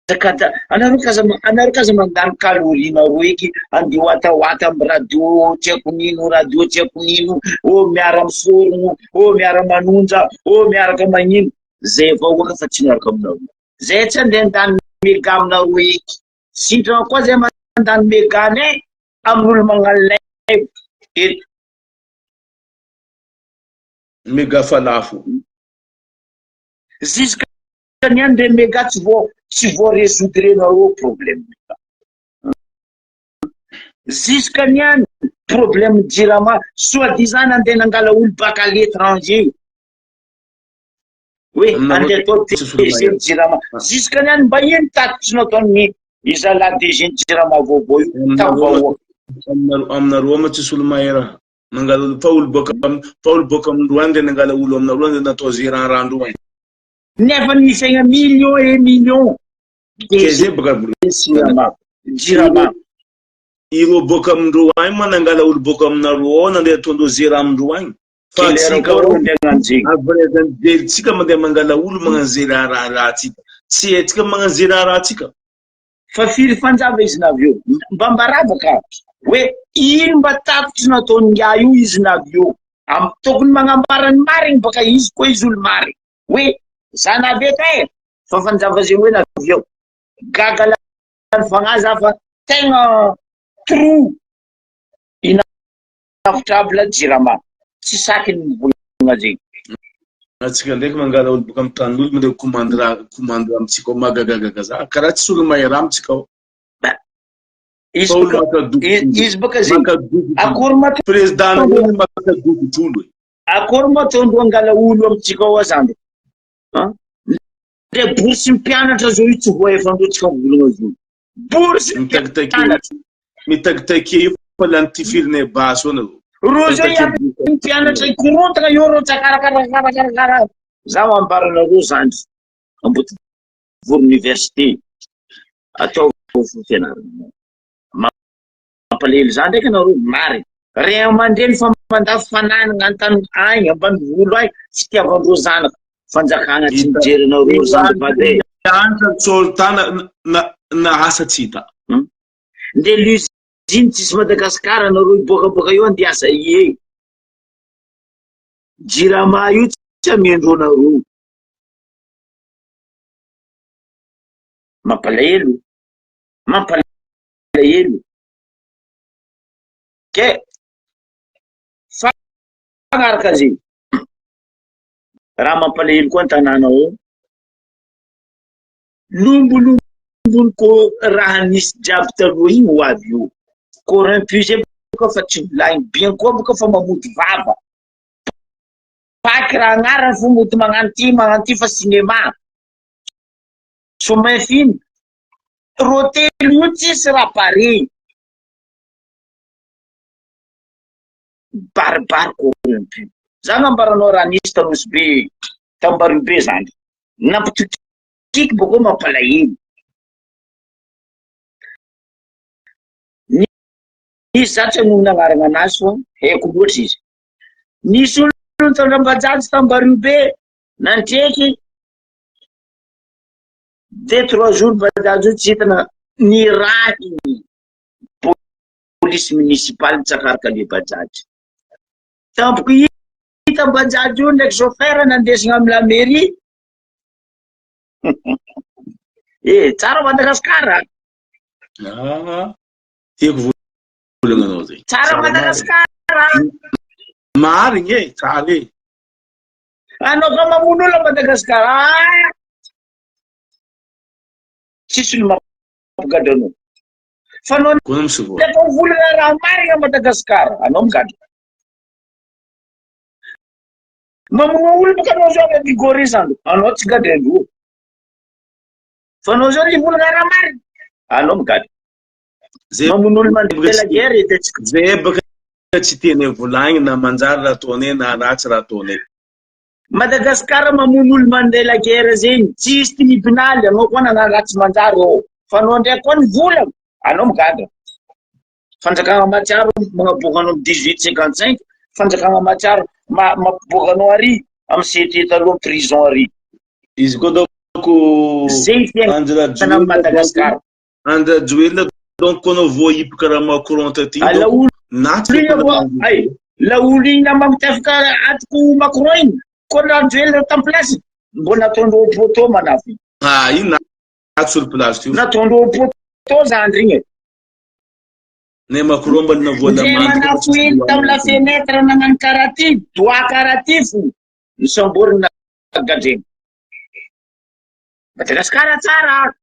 Azakada, anareo kaza anareo kaza mandany calorie nareo eky andeha hoatahoata am radio tsy haiko nino radio tsy haiko nino ô miara misorogno ô miara manonja ô miaraka magnino zay vahoaka fa tsy miaraka aminareo zay tsy andeha handany mega aminareo eky sitrana koa zay mandany mega anay amin'olo magnano live eto Mega fa lafo. Jusqu'à niany re mega tsy vo tsy vo résoudre nareo problème. Jusqu'à niany problème jirama soit disant nandeha nangala olo baka à l'étranger. Hoe andeha atao DG ny jirama. Jusqu'à niany mba ino tatitry nataon'ny izalahy DG ny jirama vaovao io tamin'ny vahoaka. Aminareo ma tsisy olo mahay raha. Mangala olo fa olo boaka fa olo boaka amindreo any ndeha nangala olo aminareo ndeha natao gérant raha andreo any. Nefa ny saigna millions et millions. Ke zay baka Jirama. Jirama. Ireo boaka amindreo any ma nangala olo boaka aminareo ao nandeha ataondreo gérant amindreo agny. Fa tsika ao avy tsika mandeha mangala olo magnano gérant raha raha tsika. Tsy haintsika magnano gérant raha tsika. Fa firy fanjava izy navy eo? Mba mbarava ka hoe ino mba tatitry nataon'ingahy io izy navy eo? Am tokony magnambara ny marigny baka izy koa izy olo marigny hoe za navy eto e! Fa fanjava zegny hoe navy eo. Gaga lany fagnahy za fa tegna trou inavitable jirama. Tsy saky ny mivolagna zegny. Atsika ndraiky mangala olo boka amy tanin'olo mandeha commande raha commande raha amitsika ao mahagagagaga za karaha tsisy olo mahay raha amitsika ao. Izy Fa olo boka maka dokotr'olo. izy boka zegny. Maka dokotr'olo. Akory ma Président nareo maka dokotr'olo e. Akory ma ataondreo angala olo amitsika ao azany. An? Ndre bourse mpianatra zao io tsy voaefandreo tsika mivolagna zao. Bourse Mitagitake mpianatra. mitagitake io. fa lany tifirinay basy eo nareo. Reo zao iaby mpianatra hikorontana eo reo tsakarakarakarakarakara. Zaho ambaranareo zandry Ambodivory université ataovy fianarana. Mampalahelo za ndraiky anareo marina. Ray aman-dreny fa mandafo fananana antany agny ambanivolo agny fitiavandreo zanaka. Fanjakana tsy mijery anareo zandry vady e. Antra Soltana na na asa tsy hita. Nde l'usine tsisy Madagascar anareo hiboakaboaka eo andeha asa ie. Jirama io tsy amendreo anareo. Mampalahelo. Mampalahelo. Ke fa magnaraka zegny. Raha mampalahelo koa an-tanàna ao. Lombolombony ko raha nisy jiaby taloha igny ho avy eo. Corrompu zay boka fa tsy volagny bien koa boka fa mamody vava. Paky raha agnarany fo mody magnano ty magnano ty fa cinéma. Chemin finy. Rô telo io tsisy raha pareil. Baribary corrompu. Za nambaranao raha nisy ta Nosy Be Tambario be zany. Nampitokiky boko mampalahelo. Nisy za tsy hanonona agnarana anazy fa haiko loatra izy. Nisy olo nitondra bajaj Tambario be nantreky deux trois jours bajaj io tsy hita na nirahiny police municipale nitsakaraka le bajaj. Tampoka hita bajaj io ndraiky chauffeur nandesina amy la mairie. Eh, tsara Madagascar. Ah, tiako volagna anao zay. Tsara Madagascar. Marigny e, tsara e. Anao fa mamono olona Madagascar. Ah! Tsisy olo mampigadra anao. Fa anao Koa misy vola. Efa volana raha marigna Madagascar, anao migadra. Mamono olo boka anao zao any Bigorre zany, anao tsy gadraindreo. Fa anao zao ny volana raha marigna, anao migadra. Zay Mamono olo mandeha la guerre edy atsika. Zay baka tsy tianay volagnina na manjary raha ataonay na ratsy raha ataonay. Madagascar mamono olo mandeha la guerre zegny, tsisy tribunal, anao koa nagnano raha tsy manjary ô. Fa anao ndraiky koa nivolagna, anao migadra. Fanjakana mahatsiaro magnaboaka anao am 18 55, fanjakana mahatsiaro mampiboaka anao ary am CT taloha prison ary. Izy koa donc Zegny fiainana am Madagascar. Andry Rajoelina donc koa anao voahipaka raha Macron taty Ah, donc laolo na tsy igny aloha, ay, laolo igny na mamitefaka atiko Macron igny, koa Rajoelina tam place, mbô nataondreo poteau manafy. Ah, iny na sur place tio. Nataondreo poteau zandry igny e. Ne Macron mba navoa Ndre lamandy manafo iny tam la fenêtre nagnano karaha ty, doigt karaha ty fo, nisamborina gadregny. Madagascar tsara.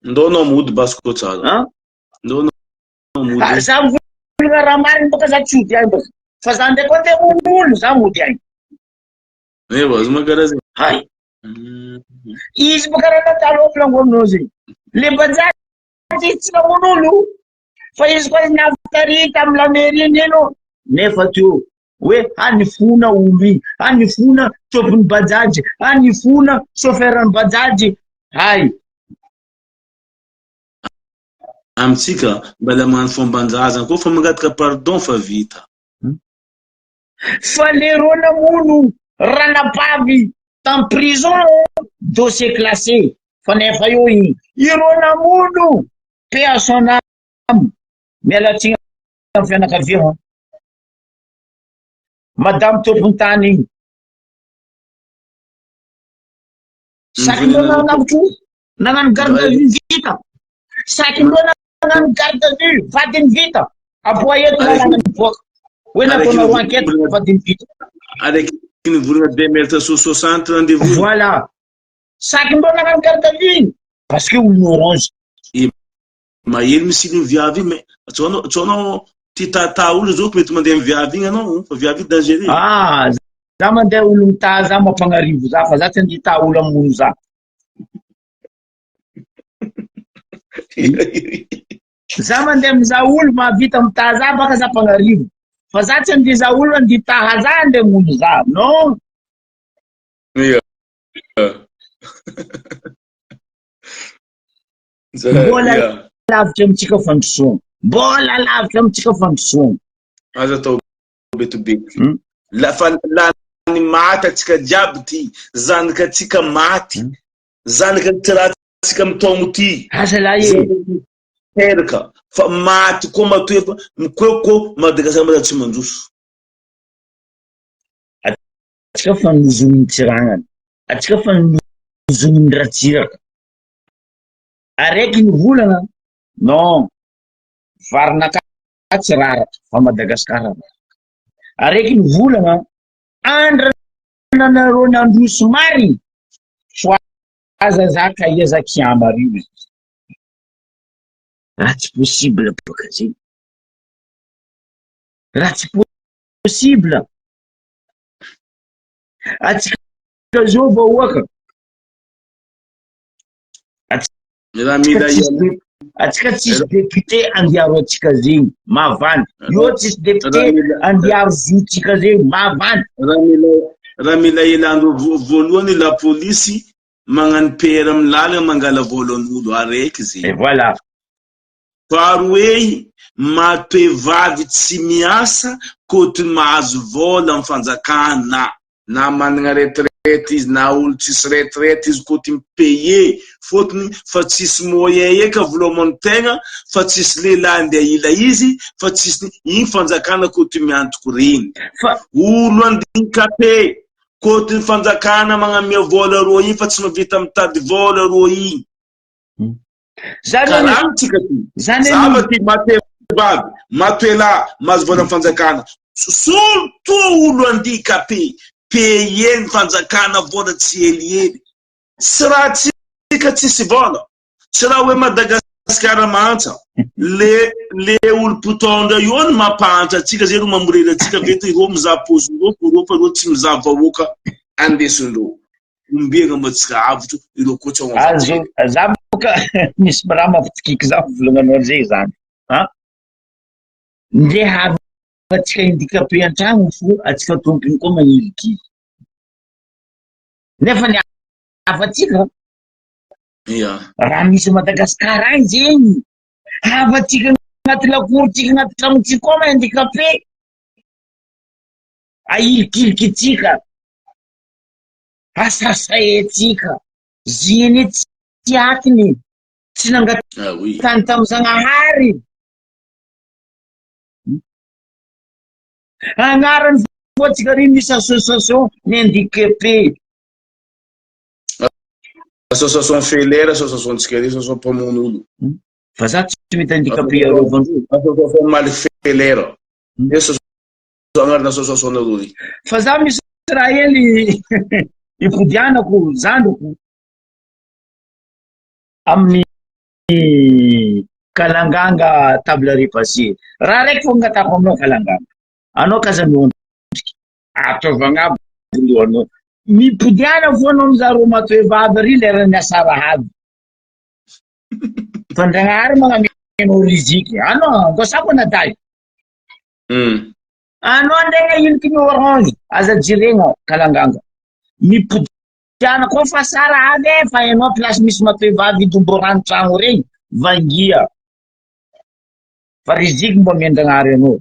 Ndao anao mody basy koa tsara. Hein? Ndao anao mody. Ah, za mivolagna raha marigny bôka za tsy hody agny bôka. Fa za ndraiky koa andeha hamono olo, za mody agny. Ewa, azo mankaraha zegny. Hay. Izy bôka raha nandalo ao volango aminao zegny. Le bajaj izy tsy namono olo. Fa izy koa izy navy tamy la mairie nino. Nefa teo hoe hanifona olo iny, hanifona tompon'ny bajaj, hanifona chauffeur-n'ny bajaj. Hay. Amintsika mbala magnano fomban-drazana koa fa mangataka pardon fa vita. Fa lereo namono ranabavy tam prison dossier classé fa nefa eo igny ireo namono paix à son âme miala tsiny am fianakaviagna madame tompony tany igny saky ndreo nanavotro nagnano garde à vue vita saky ndreo nagnano garde à vue vadiny vita aboa eto lalàna miboaka hoe nataonareo enquête vadiny vita Araiky nivolagna deux mètres sur soixante rendez-vous. Voilà. Saky ndreo nagnano garde à vue igny parce que olona orange. Mahery misy iny viavy iny mais tsy anao tsy anao tia tata olo zao mety mandeha amin'ny viavy iny anao fa viavy iny dangereux. Ah, za mandeha olo mitaha za mampanarivo za fa za tsy andeha hitaha olo hamono za. Za mandeha mizaha olo mahavita mitaha za baka za mpagnarivo. Fa za tsy andeha hizaha olo andeha hitaha za andeha hamono za. Non. Ia. Mbola lavitra amintsika fandrosoana. Mbola lavitra amintsika fandrosoana. Aza atao betobety. Hmm? La fa lany maty atsika jiaby ty, zanaka atsika maty. Hmm? Zanaka tsy ratsika mitaogno ty. Aza lahy e. Teraka fa maty koa matoa efa mikoeko Madagasikara mbola tsy mandroso. Atsika fa nozomin'ny Tsiragnana. Atsika fa nozomin'ny Ratsiraka. Araiky ny volana non varinakahy tsy raraka fa Madagascar raraka. Araiky ny volana andrana nareo nandroso marigny soaza za ka ia za kiama rio izy. Raha tsy possible baka zegny. Raha tsy possible. Atsika zao vahoaka. Atsika tsisy député andiaro atsika zegny mavandy. Io tsisy député andiaro zotsika zegny mavandy. Raha mila elandro voalohany la police magnano PR amin'ny lalana mangala volan'olo araiky zegny. Et voilà. Faharoey matoe vavy tsy miasa kotony mahazo vola am fanjakana na managna retraite izy na olo tsisy retraite izy kotony mi payer fotony fa tsisy moyen eka volomony tegna fa tsisy lehilahy andeha hila izy fa tsisy igny fanjakana kotony miantoko regny olo handicapé kotony fanjakana magnamia vola rô igny fa tsy mavita mitady vola rô igny. Karama tsika ty. Zava ty mate vavy, matoe lahy, mahazo vola am fanjakana. Surtout olo handicapé, payer ny fanjakana vola tsy helihely. Tsy raha tsika tsisy vola, tsy raha hoe Madagascar mahantra. Le le olo mpitondra io no mampahantra antsika, zay ro mamorery antsika ve ty, ireo mizaha paozindreo fa ireo fa ireo tsy mizaha vahoaka andesindreo. Ombiagna moa tsika avotro ireo koa tsy ao Azo za boka misy raha mampitokiky za volagnanao zay zany a ndeha havantsika handicapé an-tragno fo atsika tompony koa magniliky nefa ny havantsika raha misy Madagascar agny zegny havantsika agnaty lakorotsika agnaty tragnotsika koa ma handicapé ahilikiliky Asasaentsika, ziny tsy atiny, tsy nangatany tamin'ny Zagnahary. Agnarany fo antsika ry misy association ny handicapé. Association Feller, association antsika ry, association mpamono olo. Fa za tsy mety handicapé arovandreo. Association Mali Feller. Agnarana association nareo ry. Fa za misy raha hely ipodianako zandriko amin'ny kalanganga table repassée. Raha raiky fo angatahako aminao kalanganga. Anao kaza miondrika. Ataovy agnabo lohanao. Mipodiana fo anao mizaha rô matoe vavy ry leran'ny asara avy. Fa Ndragnahary magnamia anao riziky. Anao angosako anadahy. Mm. Anao ndray nahiliky ny orange, aza jerena kalanganga. Mipodiana koa fa sara avy e, fa ianao place misy matoe vavy idomborano tragno regny, vangia. Fa riziky mbo amiandragnahary anao.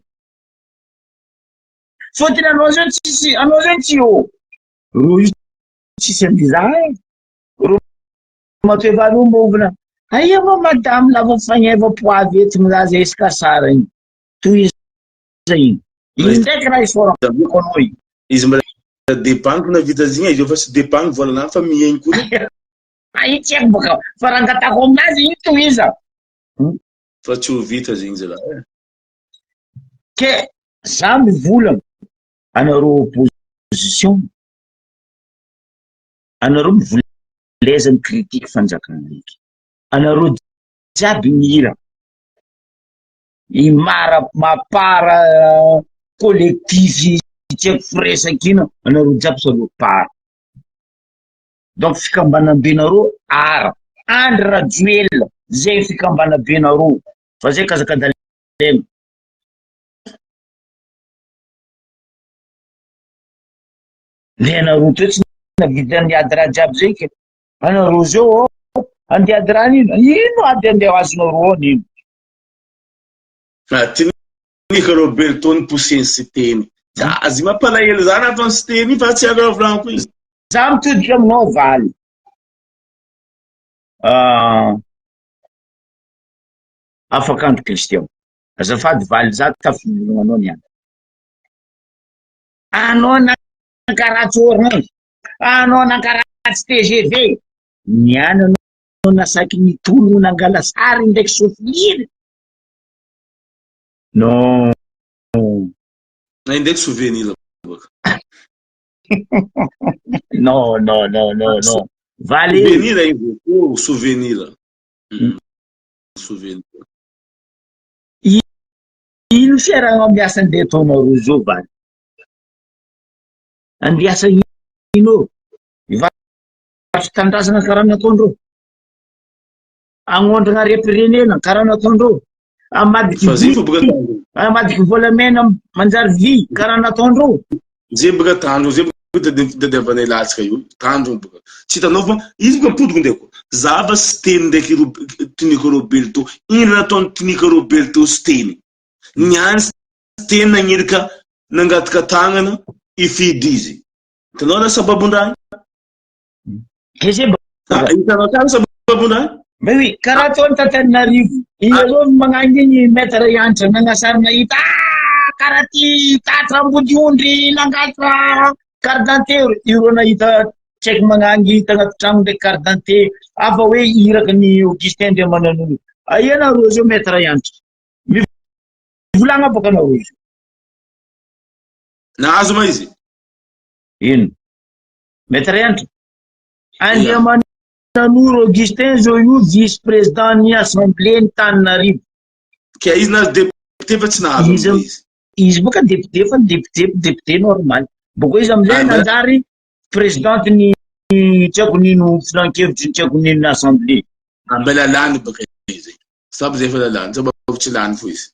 Fotony anao zao tsisy, anao zao tsy eo. Ro io tsisy an'iza e. Ro matoe vavy io mbo ovina. Aia moa madame lava fagneva poavy eto milaza esika sara igny. Tohiza iny. Iny ndraiky raha isaorako anao iny. Izy mbola debanky na vita zigny izy io fa tsy debanky volanany fa mihaino koa. Ah, iny tsy haiko baka fa raha angatahako aminazy iny tohiza. Fa tsy ho vita zegny zalahy e. Ke za mivolagna anareo opposition, anareo mivoleza mi-critique fanjakana eky, anareo jiaby mihira. I mara mapara collectif tsy haiko firaisankina anareo jiaby salopard. Donc fikambanambenareo ara Andry Rajoelina zay fikambanambenareo. Fa zay kazakadalena. Le anareo teo tsy navita niady raha jiaby zay ke. Anareo zao ô, andeha ady raha nino? Ino ady andeha azonareo ao nino? Ah, Tinika Roberto ny poussé Siteny. Azy mampalahelo zany ataon'i Siteny fa tsy avy volaniko izy. Za mitodika aminao valy. Ah, afaka andro Christian. Azafady valy za tafivolagna anao niany. Anao nankaratsy Orange, anao nankaratsy TGV, niany anao nasaky nitologno nangala sary ndraiky sofiliry. Non. Na ndraiky souvenir baka. Non, non, non, non, non. Valy. Souvenir izy, oh, souvenir. Mm. Souvenir. Ino fiarahana miasa andeha ataonareo zao valy? Andeha asa ino? Hivarotra tanindrazana karaha nataondreo? Hagnondrana harem-pirenena karaha nataondreo? Hamadika Fa zay vy, fo boka tandro. hamadika volamena manjary vy karaha nataondreo? Zay boka tandro, zay boka tadiavanay latsaka io, tandro boka. Tsy hitanao fa izy boka mipodiko ndraiky. Zava sy teny ndraiky Tinika Roberto. Ino nataon'i Tinika Roberto sy teny? Niany sy teny nagnirika nangataka tagnana hifidy izy. Hitanao raha sababon-draha? Ke zay Ah, hitanao tsara sababon-draha? Mais oui, karaha ataony t'Antananarivo. Iny aloha magnangy iny maître Yantra nagnasary nahita ah karaha ty tatra ambodiondry nangalatra carte d'identité ireo nahita tsy haiko magnangy tagnaty tragno ndraiky carte d'identité hafa hoe iraky ny Augustin Andriamananoro. Aia nareo zao maître Yantra? Mivolagna bôka nareo zao. Nahazo ma izy? Ino? Maître Yantra? Andriamananoro Augustin zao io vice président ny assemblée ny Tananarivo. Ka izy nahazo député fa tsy nahazo Izy amizay izy. izy boka député fa député député normal. Boko izy amizay Ah, mba- nanjary présidente ny tsy haiko nino filankevitry ny tsy haiko nino assemblée. Ambela lany baka izy. Sabo zay efa lany, sabo tsy lany fo izy.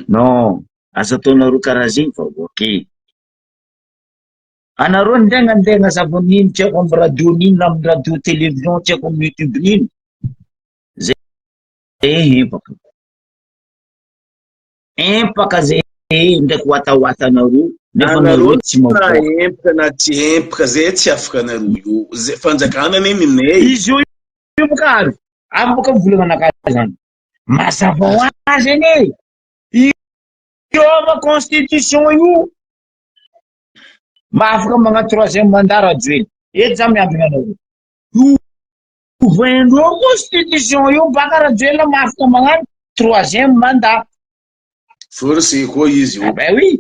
Non, aza ataonareo karaha zegny fa ok. Anareo ndeha andeha agnazava nino tsy haiko amy radio nino na amy radio télévision tsy haiko amy youtube nino. Zay empaka. Empaka zay ndraiky watawatanareo nefa Anareo nareo tsy na maboaka. empaka na tsy empaka zay tsy afaka anareo io. Zay fanjakana anie ninay. Izy io io boka avy avy boka mivolagna anakahy zany. Mazava ho azy anie. Io ama constitution io mba afaka magnano troisième mandat Rajoely. Eto za miambigna anareo. Io ovaindreo constitution io baka Rajoelina mba afaka magnano troisième mandat. Forcé koa izy io. Ah ben oui.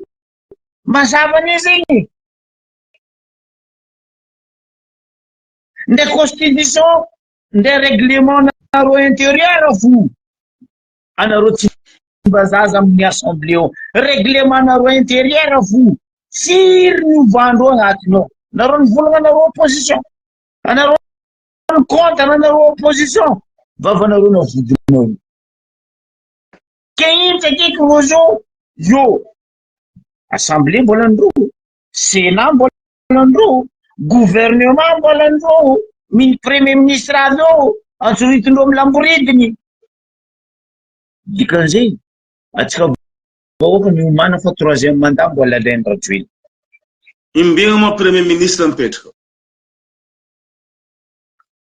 Mazava anie zegny. Ndre constitution ndre règlement nareo intérieur fo. Anareo tsy mba zaza amin'ny assemblée ao. Règlement nareo intérieur fo. Firy ny ovandreo agnatiny ao. Nareo nivolagna anareo opposition. Anareo ny contre anareo opposition. Vavanareo na vodinareo. Ke ino tsy akeky rozo io. Assemblée mbola andreo. Sénat mbola andreo. Gouvernement mbola andreo. Mini premier ministre avy eo. Antsoritindreo amin'ny lamboridiny. Dikan'izay, antsika vahoaka miomàna fa troisième mandat mbola alain'i Rajoelina. Imbegna moa premier ministre mipetraka.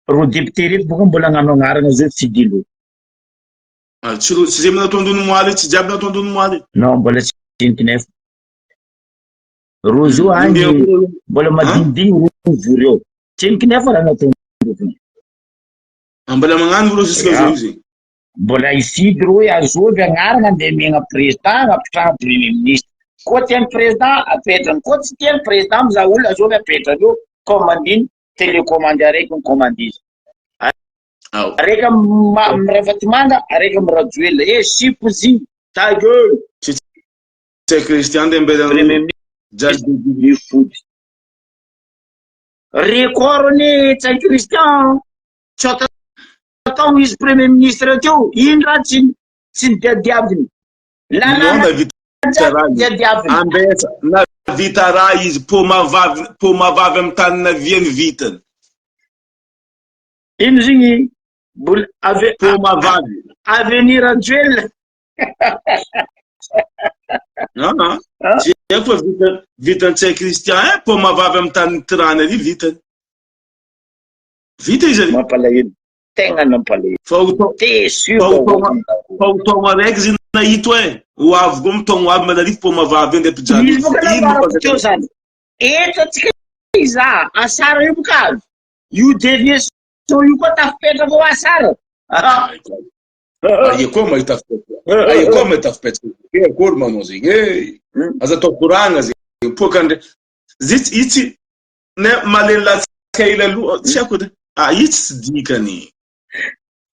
Reo député reto boka mbola agnano agnarana zao fidilo. Ah, tsy ro- tsy zay nataondreo omaly, tsy jiaby nataondreo omaly. Non, mbola tsy entinay. Reo zao agny Imbegna mbola madinidigny reo vory eo. Tsy entinay fa raha nataondreo. Mbola magnano reo jusqu'à Ya. zao izy. Mbola hifidy reo hoe azovy agnarana andeha omegna président agnapitrahana premier ministre. Koa tian'ny président apetrany, koa tsy tian'ny président mizaha olona azovy apetrany eo commandiny télécommande araiky ny commande izy. Ao. Araiky amy amy Ravatomanga, araiky amy Rajoelina. Eh sipo zy, ta gueule. Tsy Christian de mbela Premier ministre mifody. Record anie Ntsay Christian. Tsy taogno izy premier ministre teo, ino raha tsy tsy nodiadiaviny? Lalàna jiaby nodiadiaviny. Ambesa, navita raha izy, poma vavy, poma vavy amin'ny tany naviany vitany. Ino zegny? Mbola ave Poma vavy. Avenir Rajoelina. Non, non. Tsy haiko fa vita vitan'i Ntsay Christian eh, poma vavy amin'ny tany nitirany ary vitany. Vita izy ary. Mampalahelo. Tegna nampalahelo. Fa ho tao Déçu fa ho vahoaka taogna fa ho taogna araiky izy nahito eh. Ho avy koa amin'ny taogno avy manarifo poma vavy andeha mpijaly. Izy boka Ino nambarako teo zany. Eto atsika izaha, asara io boka avy. Io deviation io koa tafipetraka ho asara. Aia koa mahita fipetraka. Aia koa mahita fipetraka. E akory manao zegny e. Aza atao koragna zegny. Poaka ndre. Zitsy itsy ne malemy latsaka ela aloha tsy haiko edy. Ah itsy tsy dikany.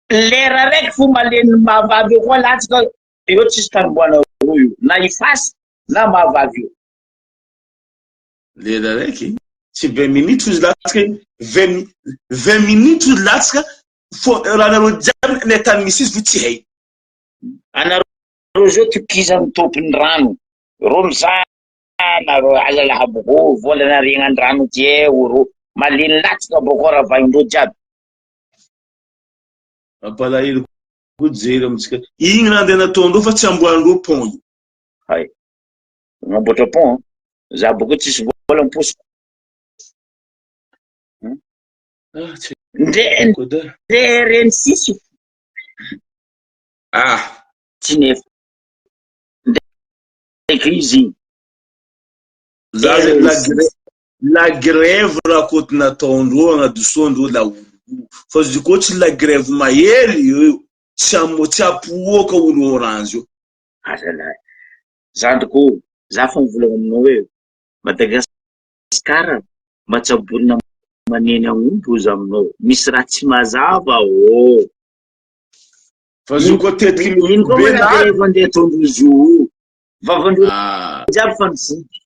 Lera raiky fo malemy mahavavy eo koa latsaka eo tsisy tanomboana roa io na ifasy na mahavavy io. Lera raiky tsy 20 minutes izy latsaka iny. 20 20 minutes izy latsaka fo raha nareo jiaby ny tany misy izy fo tsy hay. Anareo zao tokizan'ny tompony rano. Ro mizaha nareo aza laha boko vola nariagna andrano ty e oro malemy latsaka boko ravaindreo jiaby. Mampalahelo koa jery amintsika. Igny raha andeha nataondreo fa tsy amboarindreo pont io. Hay. Magnamboatra pont za boko tsisy vola am-posiko. Ah, tsy Ndre haiko da. ndre reny sisy Ah, tsy nefa. Ndraiky izy igny. za zay la grève la grève rakoto nataondreo agnadosoandreo la olo. Fa izy koa tsy la grève mahery io, tsy amo tsy apoaka olo orange io. Azalahy. Zandriko ô, za fa mivolagna aminao hoe Madagasikara mba tsaborina maneny aomby ozy aminao. Misy raha tsy mazava ô. Fa izy io koa tetiky Ino koa be ma la na grève andeha ataondrozy io. Vavandreo Ah, jiaby fa nifidy.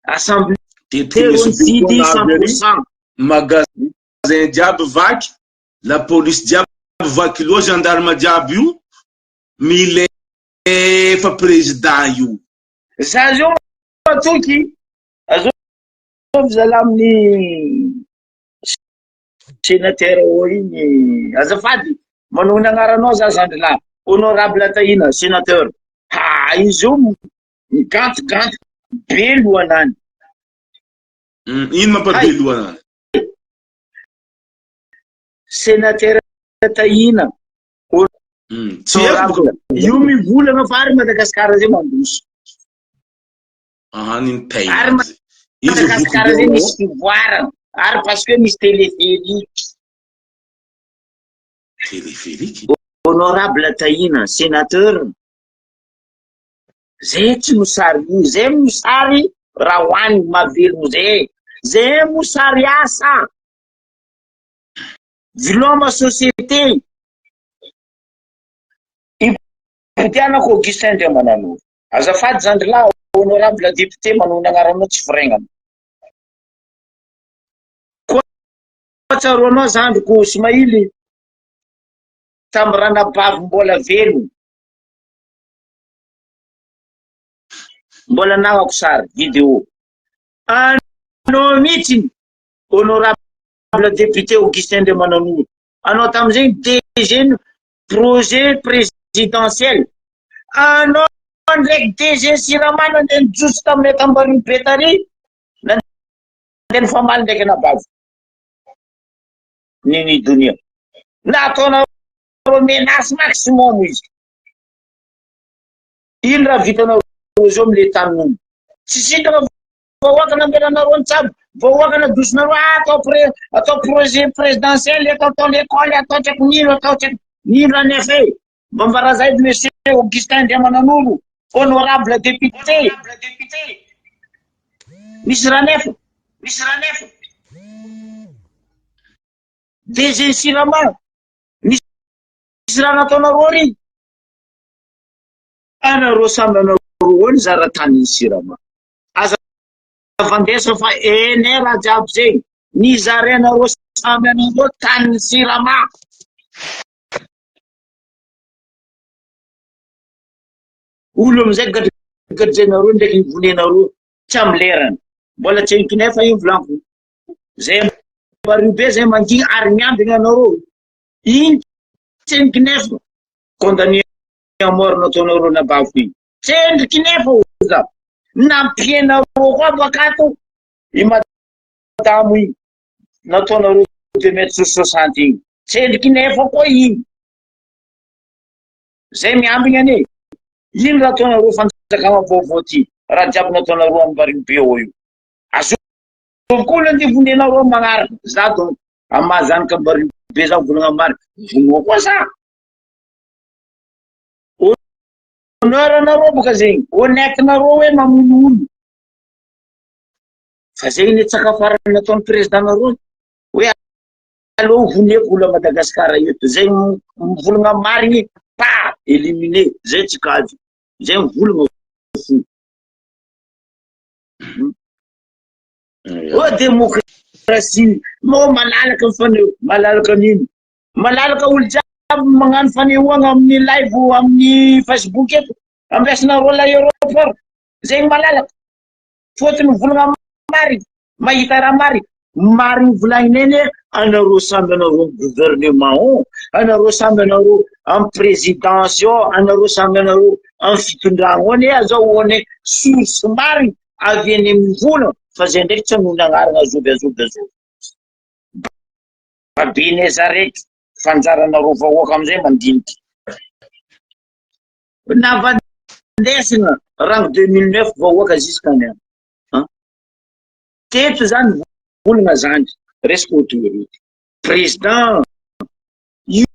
Assemblée tetiky reo misy be koa nifidy na cent avy pour ary cent. magasin jiaby vaky, la police jiaby vaky loha, gendarme jiaby io milefa président io. Za zao matoky azovy zala amin'ny sénateur ao igny azafady manao ny agnaranao za zandry lahy honorable Tahina sénateur ha izy io migantiganty be lohanany. Ino mampabe lohanany? Sénateur Tahina Tsy haiko boka. Io mivolagna fa ary Madagasikara zay mandroso. Aha ny taina. Ary Madagasikara zay misy fivoarana. Ary parce que misy téléphérique. Téléphérique? Honorable Tahina, sénateur. Zay tsy mosary io, zay mosary raha hoaniny mahavelogno zay. Zay mosary asa. Viloma société. Ipodianako Augustin Andriamananoro. Azafady zandry lahy honorable député manao ny agnaranao tsy firaignana. Koa tsaroanao zandriko Smaily tamin'ny ranabavy mbola velogno. Mbola anagnako sary vidéo. Anao mihitsy honorable député Augustin Andriamananoro. Anao tamin'izay DG ny projet présidentiel. Anao ndraiky DG Sirama nandeha nijotso taminay tambarin'ny be tary, nandeha nifamaly ndraiky anabavy. Nini Donia. Nataonareo menace maximum izy. Ino raha vitanareo zao amle tanin'omby? Tsy sitraka vahoaka namberanareo ny tsabo, vahoaka nadosonareo ah, atao pré atao projet présidentiel, atao atao l'école, atao tsy haiko nino, atao tsy haiko nino raha nefa e. Mba mbarazay monsieur Augustin Andriamananoro, honorable député. Misy raha nefa, misy raha nefa. DG Sirama, misy raha nataonareo ry. Anareo samy anareo eo ny zara-tanin'ny Sirama. Aza vandesa fa ene raha jiaby zegny. Nizarainareo samy anareo tanin'ny Sirama. Olo amizay gadragadrainareo ndraiky nivonenareo tsy amy lerany. Mbola tsy haiko nefa io volaniko. Zay Mario be zay mangina ary miambina anareo. Iny tsy haiko nefa condamné à mort nataonareo nabaviko iny. Tsy endriky nefa oza. Nampianareo koa bakato i madamo iny. Nataonareo deux mètres sur soixante iny. Tsy endriky nefa koa iny. Zay miambigna anie. Ino raha ataonareo fanjakana vaovao ty? Raha jiaby nataonareo am Mario be ao io. Azovy koa olo andeha vonenareo am magnaraka. Za donc am maha zanaka Mario be za volagna marina. Vonoa koa za. Honneur anareo boka zegny. Honnête nareo hoe mamono olo. Fa zegny ny tsaka farany nataony président nareo. Hoe Aleo voneko olo a Madagascar eto zay mivolagna marigny pa éliminer zay tsy kajy zay mivolagna fo. Oh démocratie mo malalaka ny faneho malalaka an'ino malalaka olo jiaby magnano fanehoagna amin'ny live amin'ny Facebook eto ampiasana rôle aéroport zegny malalaka fôtony mivolagna marigny Mahita raha marina. Marigny volagniny anie anareo samby anareo am gouvernement ao, anareo samby anareo am présidence ao, anareo samby anareo am fitondragna ao anie azahoane source marigny avy eny mivolagna fa zay ndraiky tsy anonona agnarana azovy azovy azovy. Babene za raiky fa anjaranareo vahoaka amizay mandiniky. Navandesina rango 2009 vahoaka jusqu'any an. Teto zany volagna zany resaka autoroute. Président io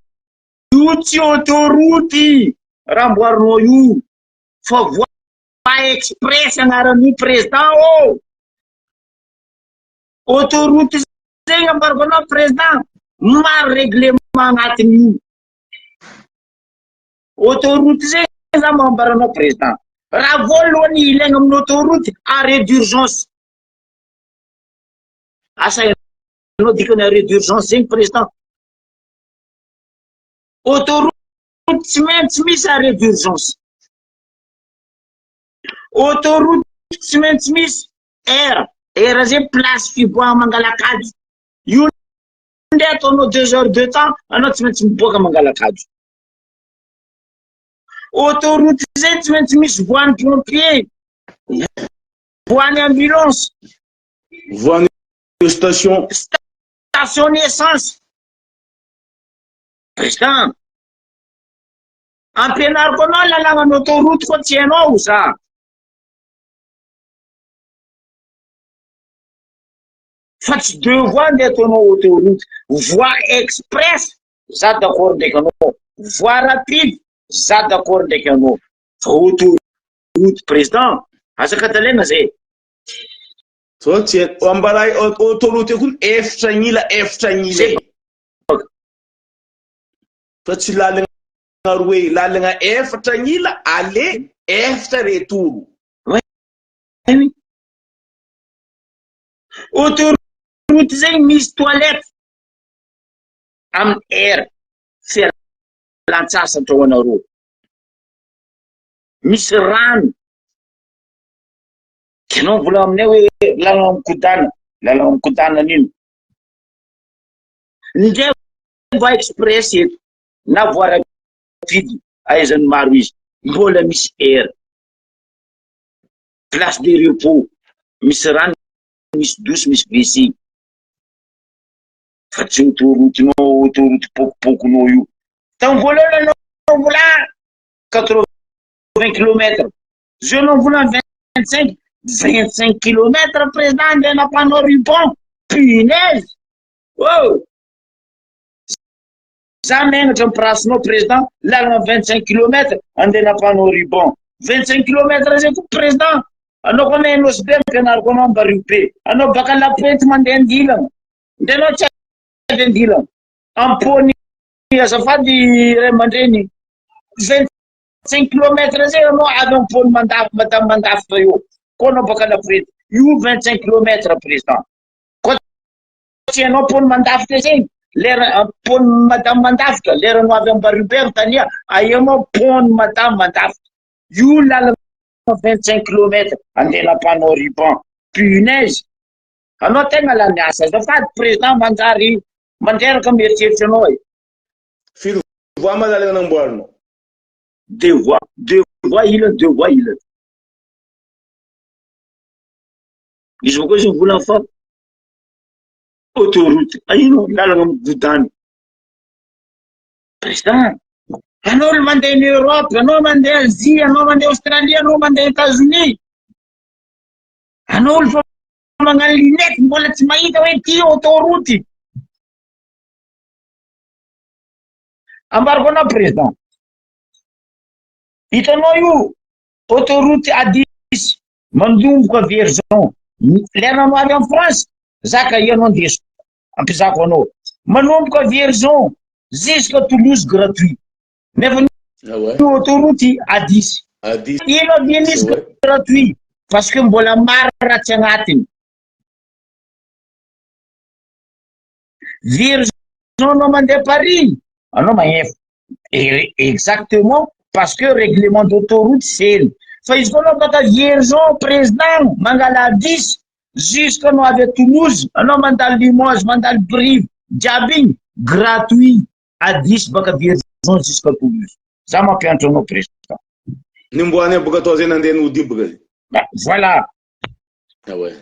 tsy autoroute raha amboarinao io fa voie express agnaran'io président ô. Autoroute zegny ambarako anao président maro règlement agnatin'io. Autoroute zegny za mambaranao président. Raha voalohany ilaigna amin'ny autoroute arrêt d'urgence. Asa hainao dikany arrêt d'urgence zegny président. Autoroute tsy maintsy misy arrêt d'urgence. Autoroute tsy maintsy misy air. Air zegny place fiboahana mangalakajy. Io ndray ataonao deux heures de temps anao tsy maintsy miboaka mangalakajy. Autoroute zay tsy maintsy misy voan'ny pompier, voan'ny ambulance, voan'ny station, station essence. Président, ampianariko anao lalàna ny autoroute koa tsy hainao za. Fa tsy deux voies ndeha ataonao autoroute, voie express Za d'accord ndraiky anao. Voie rapide, za d'accord ndraiky anao. Fa autoroute président, aza katalaina zay. Zao tsy haiko, ambaray autoroute io koa efitra agnila efitra agnila e. Fa tsy lalagna roe, lalagna efatra agnila aller, efatra retour. Autoroute zegny misy toilette. Amin'ny air fialantsasatra ho anareo. Misy rano. Ianao mbola aminay hoe lalana mikodana, lalana mikodana an'ino? Ndray voie express eto na voie rapide ahaizan'ny maro izy, mbola misy air. Place de repos, misy rano, misy douche, misy WC. Fa tsy autoroute-nao autoroute pokopokonao io. Tamin'ny voalohany anao mbola 80 kilomètres. Zao anao mbola 25, 25 kilomètres président andeha nampanao ruban. Punaise! Oh! Za megnatra ny prasinao président, lalana 25 kilomètres andeha nampanao ruban. 25 kilomètres zay koa président. Anao koa mahay Nosy Be ampianariko anao Ambario Be. Anao baka La Pointe mandeha andilana. Ndre anao tsy avy andilana. Ampony azafady ray aman-dreny. 25 kilomètres zay anao avy ampony mandafy madame mandafitra eo. Koa anao baka La Pointe. Io 25 kilomètres président. Koa tsy hainao ampony mandafitra zegny. Lera ampony madame mandafitra, lera anao avy Ambario Be Antania, aia anao pont madame mandafitra. Io lalana 25 kilomètre andeha nampanao ruban. Punaise. Anao tegna lany asa. Azafady président manjary mandreraka mieritreritra anao e. Firy voies ma lalana namboarinao? Deux voies, deux voies ilany, deux voies ilany. Izy koa izy mivolagna fa autoroute, ino lalana migodana. Président, anao olo mandeha en Europe, anao mandeha Asie, anao mandeha Australie, anao mandeha États-Unis. Anao olo fa magnano lunette mbola tsy mahita hoe ty autoroute. Ambarako anao président. Hitanao io autoroute A10 mandomboka Vierzon. Lera anao avy en France, zaka ianao andesiko. Ampizako anao. Manomboka Vierzon jusqu'à Toulouse gratuit. Nefa Ah ouais. io autoroute A10. A10. Ino avy izy Ouais. gratuit parce que mbola maro raha tsy agnatiny. Vierzon anao mandeha Paris, anao magnefa. Exactement parce que règlement d'autoroute sely. Fa izy koa anao baka Vierzon président mangala A10 jusqu'à anao avy à Toulouse, anao mandalo Limoges, mandalo Brive, jiaby igny gratuit A10 baka Vierzon jusqu'à Toulouse. Za mampianatra anao président. Nimboany boka atao zay nandeha nody iny boka zay. Bah, voilà. Ah ouais.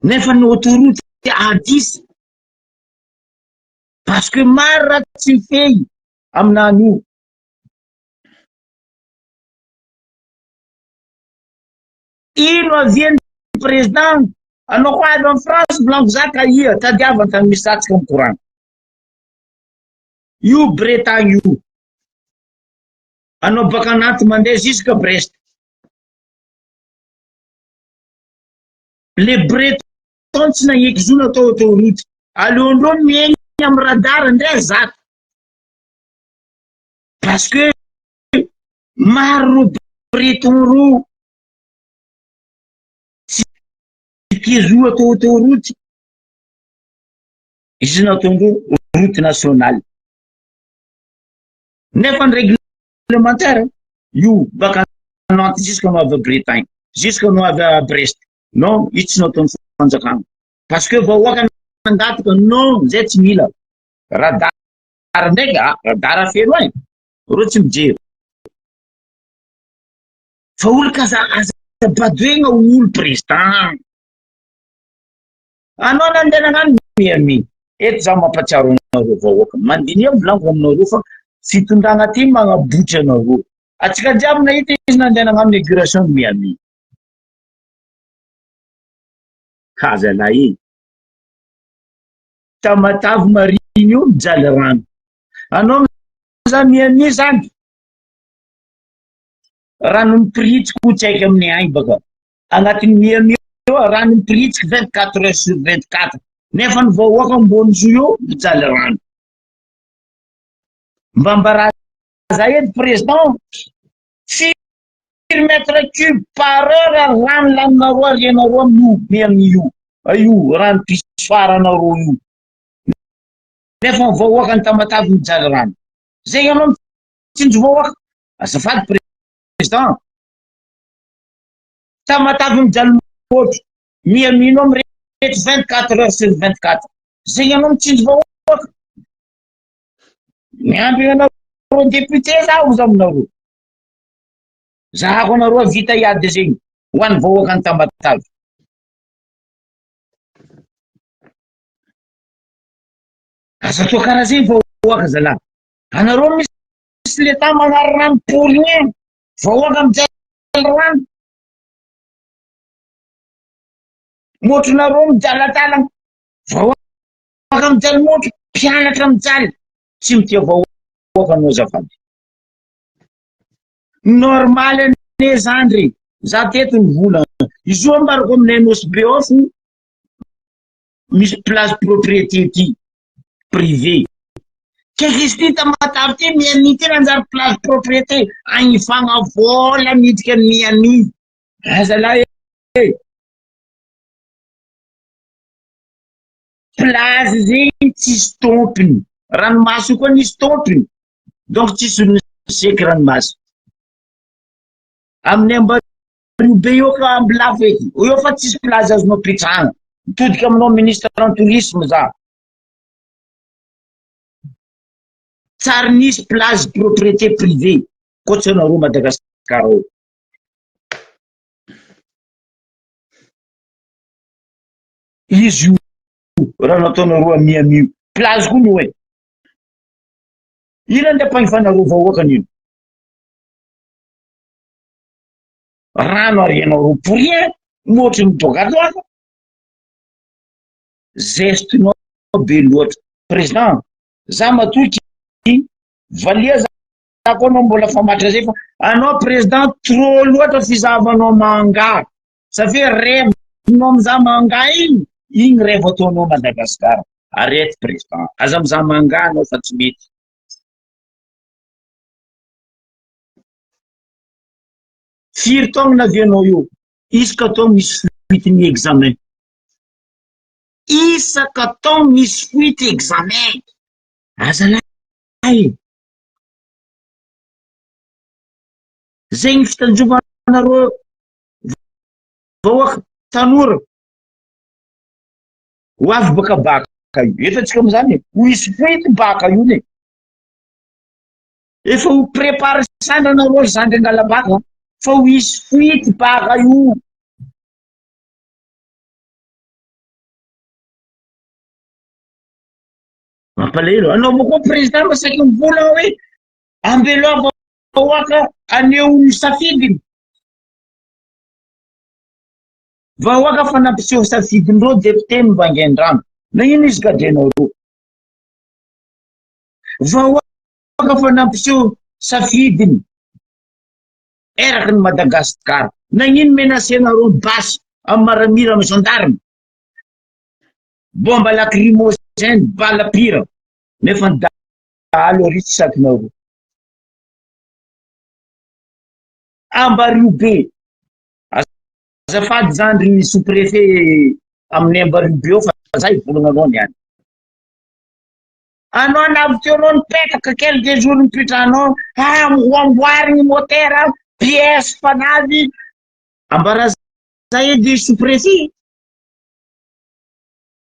Nefa ny autoroute A10 parce que maro raha tsy mifehy aminany io. Ino avian'ny président anao koa avy en France volaniko za ka ia tadiavana tany misy atsika mikoragna. Io Bretagne io. Anao baka anaty mandeha jusqu'à Brest. Le Breton tsy nagneky zo natao autoroute. Aleondreo miaigny amy radar ndray zato. Parce que maro ro Breton ro tsy tia zo atao autoroute. Izy nataondreo route nationale. Nefa ny réglementaire io baka Nantes jusqu'à anao avy à Bretagne, jusqu'à anao avy à Brest. Non, io tsy nataon'ny fanjakana. Parce que vahoaka nangataka non, zay tsy mila. Radar ndraiky, ah, radar feno ay. Reo tsy mijery. Fa olo ka aza aza badoegna olo président. Anao nandeha nagnano Miami. Eto za mampatsiaro anareo vahoaka. Mandinia volaniko aminareo fa fitondrana ty magnabotry anareo. Atsika jiaby nahita izy nandeha nagnano inauguration Miami. Kaza lahy. Tamatavy mariny io mijaly rano. Anao za Miami zany. Rano mipiritsika tsy haiko amin'ny agny baka. Agnatin'ny Miami io rano mipiritsika 24 heures sur 24. Nefa ny vahoaka ambony zo io mijaly rano. Mba mbaraza edy président. Firy mètre cube par heure rano laninareo arianareo amin'io Miami io. Io rano pisoaranareo io. Nefa ny vahoaka ny Tamatavy mijaly rano. Zegny anao mitsinjo vahoaka. Azafady président. Tamatavy mijaly motro. Miami anao mirehitry 24 heures sur 24. Zegny anao mitsinjo vahoaka. Miambina anareo député zaho za aminareo. Zahako anareo vita hiady zegny ho an'ny vahoaka ny Tamatavy. Aza atao karaha zegny vahoaka zalahy. Anareo misy l'état magnary rano pour rien. Vahoaka mijaly rano. Motronareo mijaladalana. Vahoaka mijaly motro, mpianatra mijaly. Tsy mitia vahoaka anao azafady. Normal ane zandry. Za teto ny vola. Izy io ambarako aminay Nosy Be ao fo misy place propriété ty privé. Kaiky izy ty Tamatave ty Miami ty nanjary place propriété agnifagna vola miditra any Miami. Azalahy e. Plage zegny tsisy tompony. Ranomasy io koa nisy tompony. Donc tsisy olo niseky ranomasina. Amin'ny Ambariho be eo ka ambilafo eky. Eo fa tsisy plage azonao pitrahana. Mitodika aminao ministre en tourisme za. Tsary nisy plage propriété privée koa tsy anareo Madagascar ao. Izy io raha nataonareo à Miami io. Plage koa no e. Ino andeha ampahifanareo vahoaka an'io? Rano arianareo pour rien, mihoatry ny dogadoaga. Zeste-nao be loatra. Président, za matoky valia za koa anao mbola famatra zay fa anao président trop loatra fizahavanao manga. Ça fait rêve nao mizaha manga iny, iny rêve ataonao Madagascar. Arrête président, aza mizaha manga anao fa tsy mety. Firy taogno navianao io? Isaka taogno misy fuite ny examen. Isaka taogno misy fuite examen. Azalahy e. Zegny fitanjovanareo vahoaka, tanora. Ho avy baka baka io. Efa tsika amizany e. Ho hisy fuite baka io ne. Efa ho prépare sandra nareo ry zandry angalabaka fa ho hisy fuite baka io. Mampalahelo. Anao moa koa président masaky mivola hoe ambelao vahoaka haneho ny safidiny. Vahoaka fa nampiseho safidin'ireo député ny Vangaindrano. Nagnino izy gadrainareo? Vahoaka fa nampiseho safidiny eraky ny Madagascar. Nagnino menacenareo basy amin'ny maramila amin'ny gendarme? Bombe lacrymogène, bala pire. Nefa ny dahalo ary tsy sakinareo. Ambariho be. Azafady zandry sous préfet amin'ny Ambariho be eo fa za hivolagna anao niany. Anao navy teo anao nipetaka quelques jours nipitranao, ah ho amboarigny motera, pièce fanavy, ambara za edy sous préfet.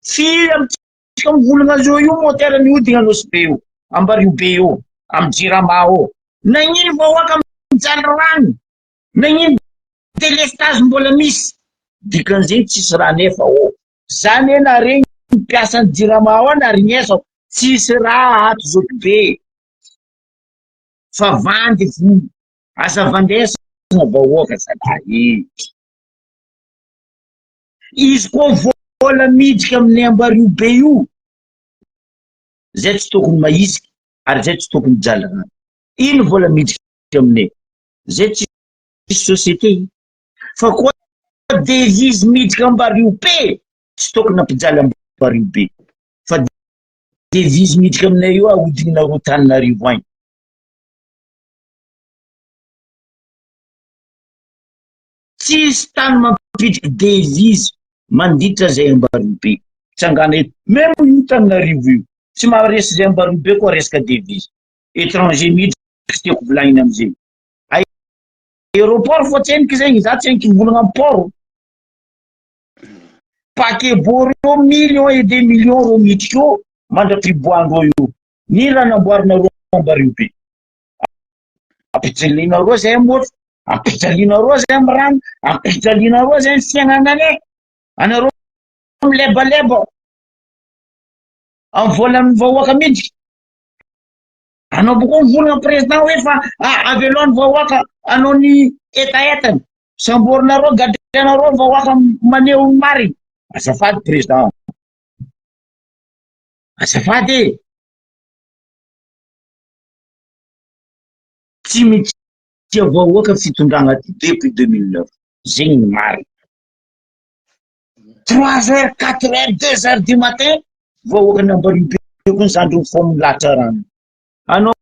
Firy amintsika mivolagna zao io motera mihodigna Nosy be io, Ambariho be io, amy Jirama ao. Nagnino vahoaka mijaly rano? Nagnino delestage mbola misy? Dikan'izegny tsisy raha nefa ô. Za ne naregny mpiasan'ny Jirama ao narignesa tsisy raha ato zoky be. Fa vandy fo. Aza vandesana vahoaka zalahy. Izy koa vola miditra amin'ny Ambariho be io, zay tsy tokony mahisika ary zay tsy tokony hijaly rano. Ino vola miditra aminay? Zay tsisy société fa koa devise miditra Ambariho be tsy tokony hampijaly Ambariho be fa devise miditra aminay io ahodignareo Antananarivo agny. Tsisy tany mampiditra devise manditra zay Ambariho be. Tsangana eto. Même io Tananarivo io tsy maharesy zay Ambariho be koa resaka devise. Étranger miditra tsy tiako volagnina amizegny. Aéroport fô tsendriky zegny, za tsy haiko mivolagna am port. Paquet bot reo millions et des millions reo miditra eo mandra-piboahandreo io. Ny raha namboarinareo Ambariho be. Ampijalianareo zay am motro, ampijalianareo zay am rano, ampijalianareo zay ny fiainananay. Anareo milebaleba am volan'ny vahoaka miditra. Anao boko mivolagna président hoe fa avelao ny vahoaka anao ny hetahetany. Samborinareo, gadrainareo ny vahoaka maneho ny marina. Azafady président. Azafady e. Tsy mitia vahoaka fitondragna ty depuis 2009. Zegny ny marina. 3 heures, 4 heures, 2 heures du matin, vahoaka ny Ambaribe koa ny zandriny fô milatra rano. Anao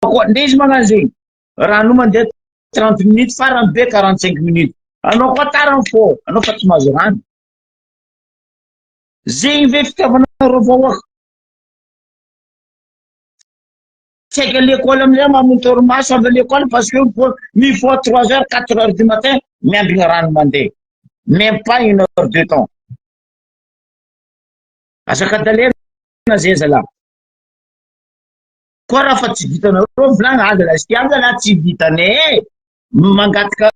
koa, ndeha izy magnano zegny. Rano mandeha 30 minutes, farany be 45 minutes. Anao koa tara ny fô, anao fa tsy mahazo rano. Zegny ve fitiavanareo vahoaka? Tsy haiko à l'école amizay mamono torimaso avy à l'école parce que mifoha 3 heures 4 heures du matin miambigna rano mandeha. Même pas une heure de temps. Azakadalena zay zalahy. Koa raha fa tsy vitanareo volagna aza lahy sy aza lahy tsy vitanay e. Mangataka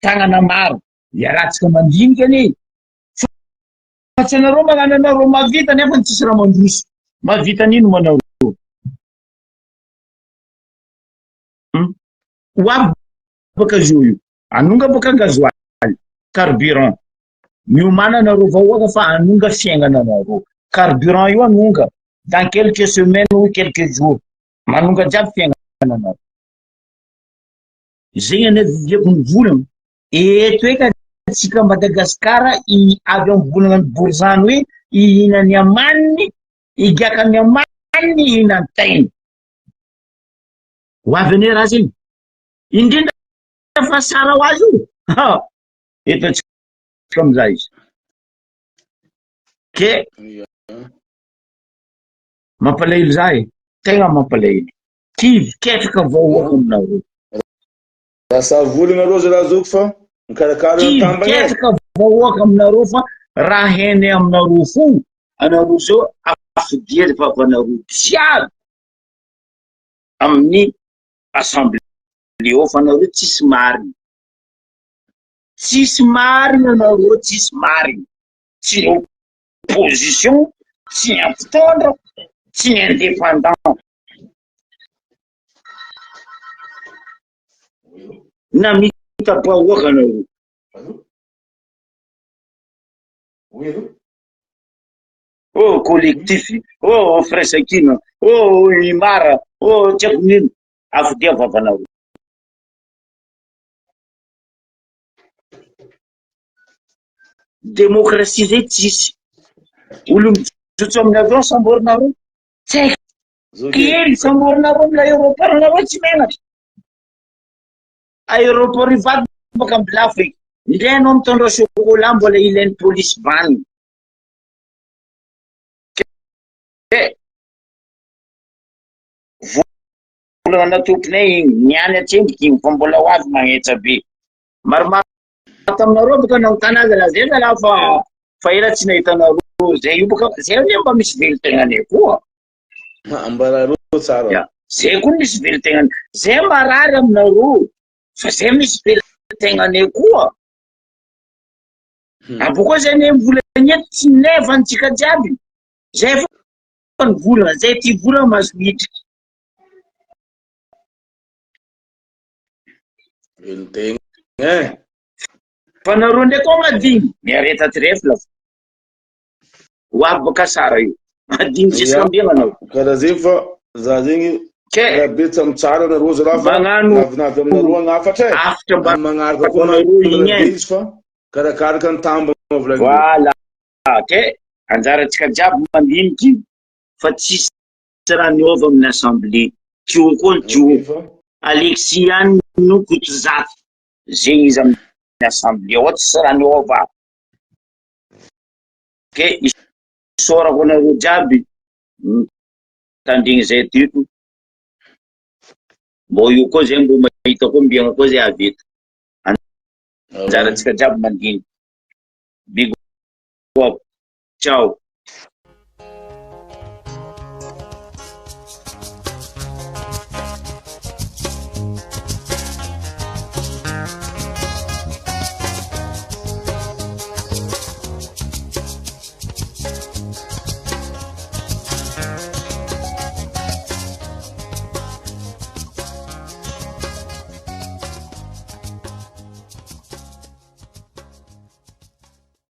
tagnana maro. Iarahantsika mandinika anie. Fa tsy anareo magnano anareo mahavita nefa tsisy raha mandroso. Mahavita an'ino moa anareo? Hmm? Ho avy baka zo io. Anonga baka gasoil, carburant. Miomàna anareo vahoaka fa anonga fiainana anareo. Carburant io anonga dans quelques semaines ou quelques jours. Manonga jiaby fiainana anareo. Zegny anie viviako ny volana. Eto eka tsika Madagascar i avy am volana ny borizano hoe ihinany amaniny igiakany amaniny ihinan-tainy. Ho avy anie raha zegny. Indrindra fa sara ho azy io. Ha! Eto antsika amizay izy. Ke mampalahelo za e. Tegna mampalahelo. Kivy, ketraka vahoaka aminareo. Lasa vola nareo zalahy zoky fa mikarakara Kivy, tambagna e. ketraka vahoaka aminareo fa raha hainay aminareo fo, anareo zao afodia vavanareo jiaby amin'ny assemblée ao fa anareo tsisy marina. Tsisy marina anareo, tsisy marina. Tsy ny opposition, tsy ny mpitondra, tsy ny indépendant. Namita-bahoaka anareo. Oh collectif, oh firaisankina, oh imara, oh tsy haiko nino, afodia vavanareo. Démocratie zay tsisy. Olo mijotso amin'ny avion samborinareo. Tsy haiko kely samborinareo amin'ny aéroport nareo tsy menatra. Aéroport Ivato baka ambilafo eky. Ndray anao mitondra chocolat mbola ilain'ny polisy vaniny. Volana natokinay igny, niany atsendriky igny fa mbola ho avy magnetsa be. Maromaro taminareo boka nanontany azy raha zay zalahy fa fa ela tsy nahita anareo zay io boka zay anie mba misy velon-tegnanay koa. Ambarareo tsara. Ya, zay koa misy velon-tegnanay. Zay marary aminareo fa zay misy velon-tegnanay koa. Abokoa zay anie mbola eto tsy neva antsika jiaby. Zay fa ny volana, zay ty volana mahazo midriky. Velon-tegna eh. Fa nareo ndraiky ao madigny, miareta trèfle fo. Ho avy baka sara io. Madigny tsisy rambiagna anao. Karaha zegny fa za zegny Ke raha be tsy mitsara nareo zalahy fa magnano navinavy aminareo agnafatra e. afitra mba Amin'ny magnaraka koa nareo igny be e. izy fa karakaraka ny tambagna volagnindreo. Voilà. Ke anjarantsika jiaby mandiniky fa tsisy raha niova amin'ny assemblée. Tio koa ny tio. Alexis ihany no Kotozafy. Zegny izy amin'ny assemblée ao tsisy raha niova. Ke isaorako anareo jiaby mitandregny zay teto. Mbô io koa zay mbô mahita koa mbiagna koa zay avy eto. Anjarantsika jiaby mandiniky. Big up. Ciao.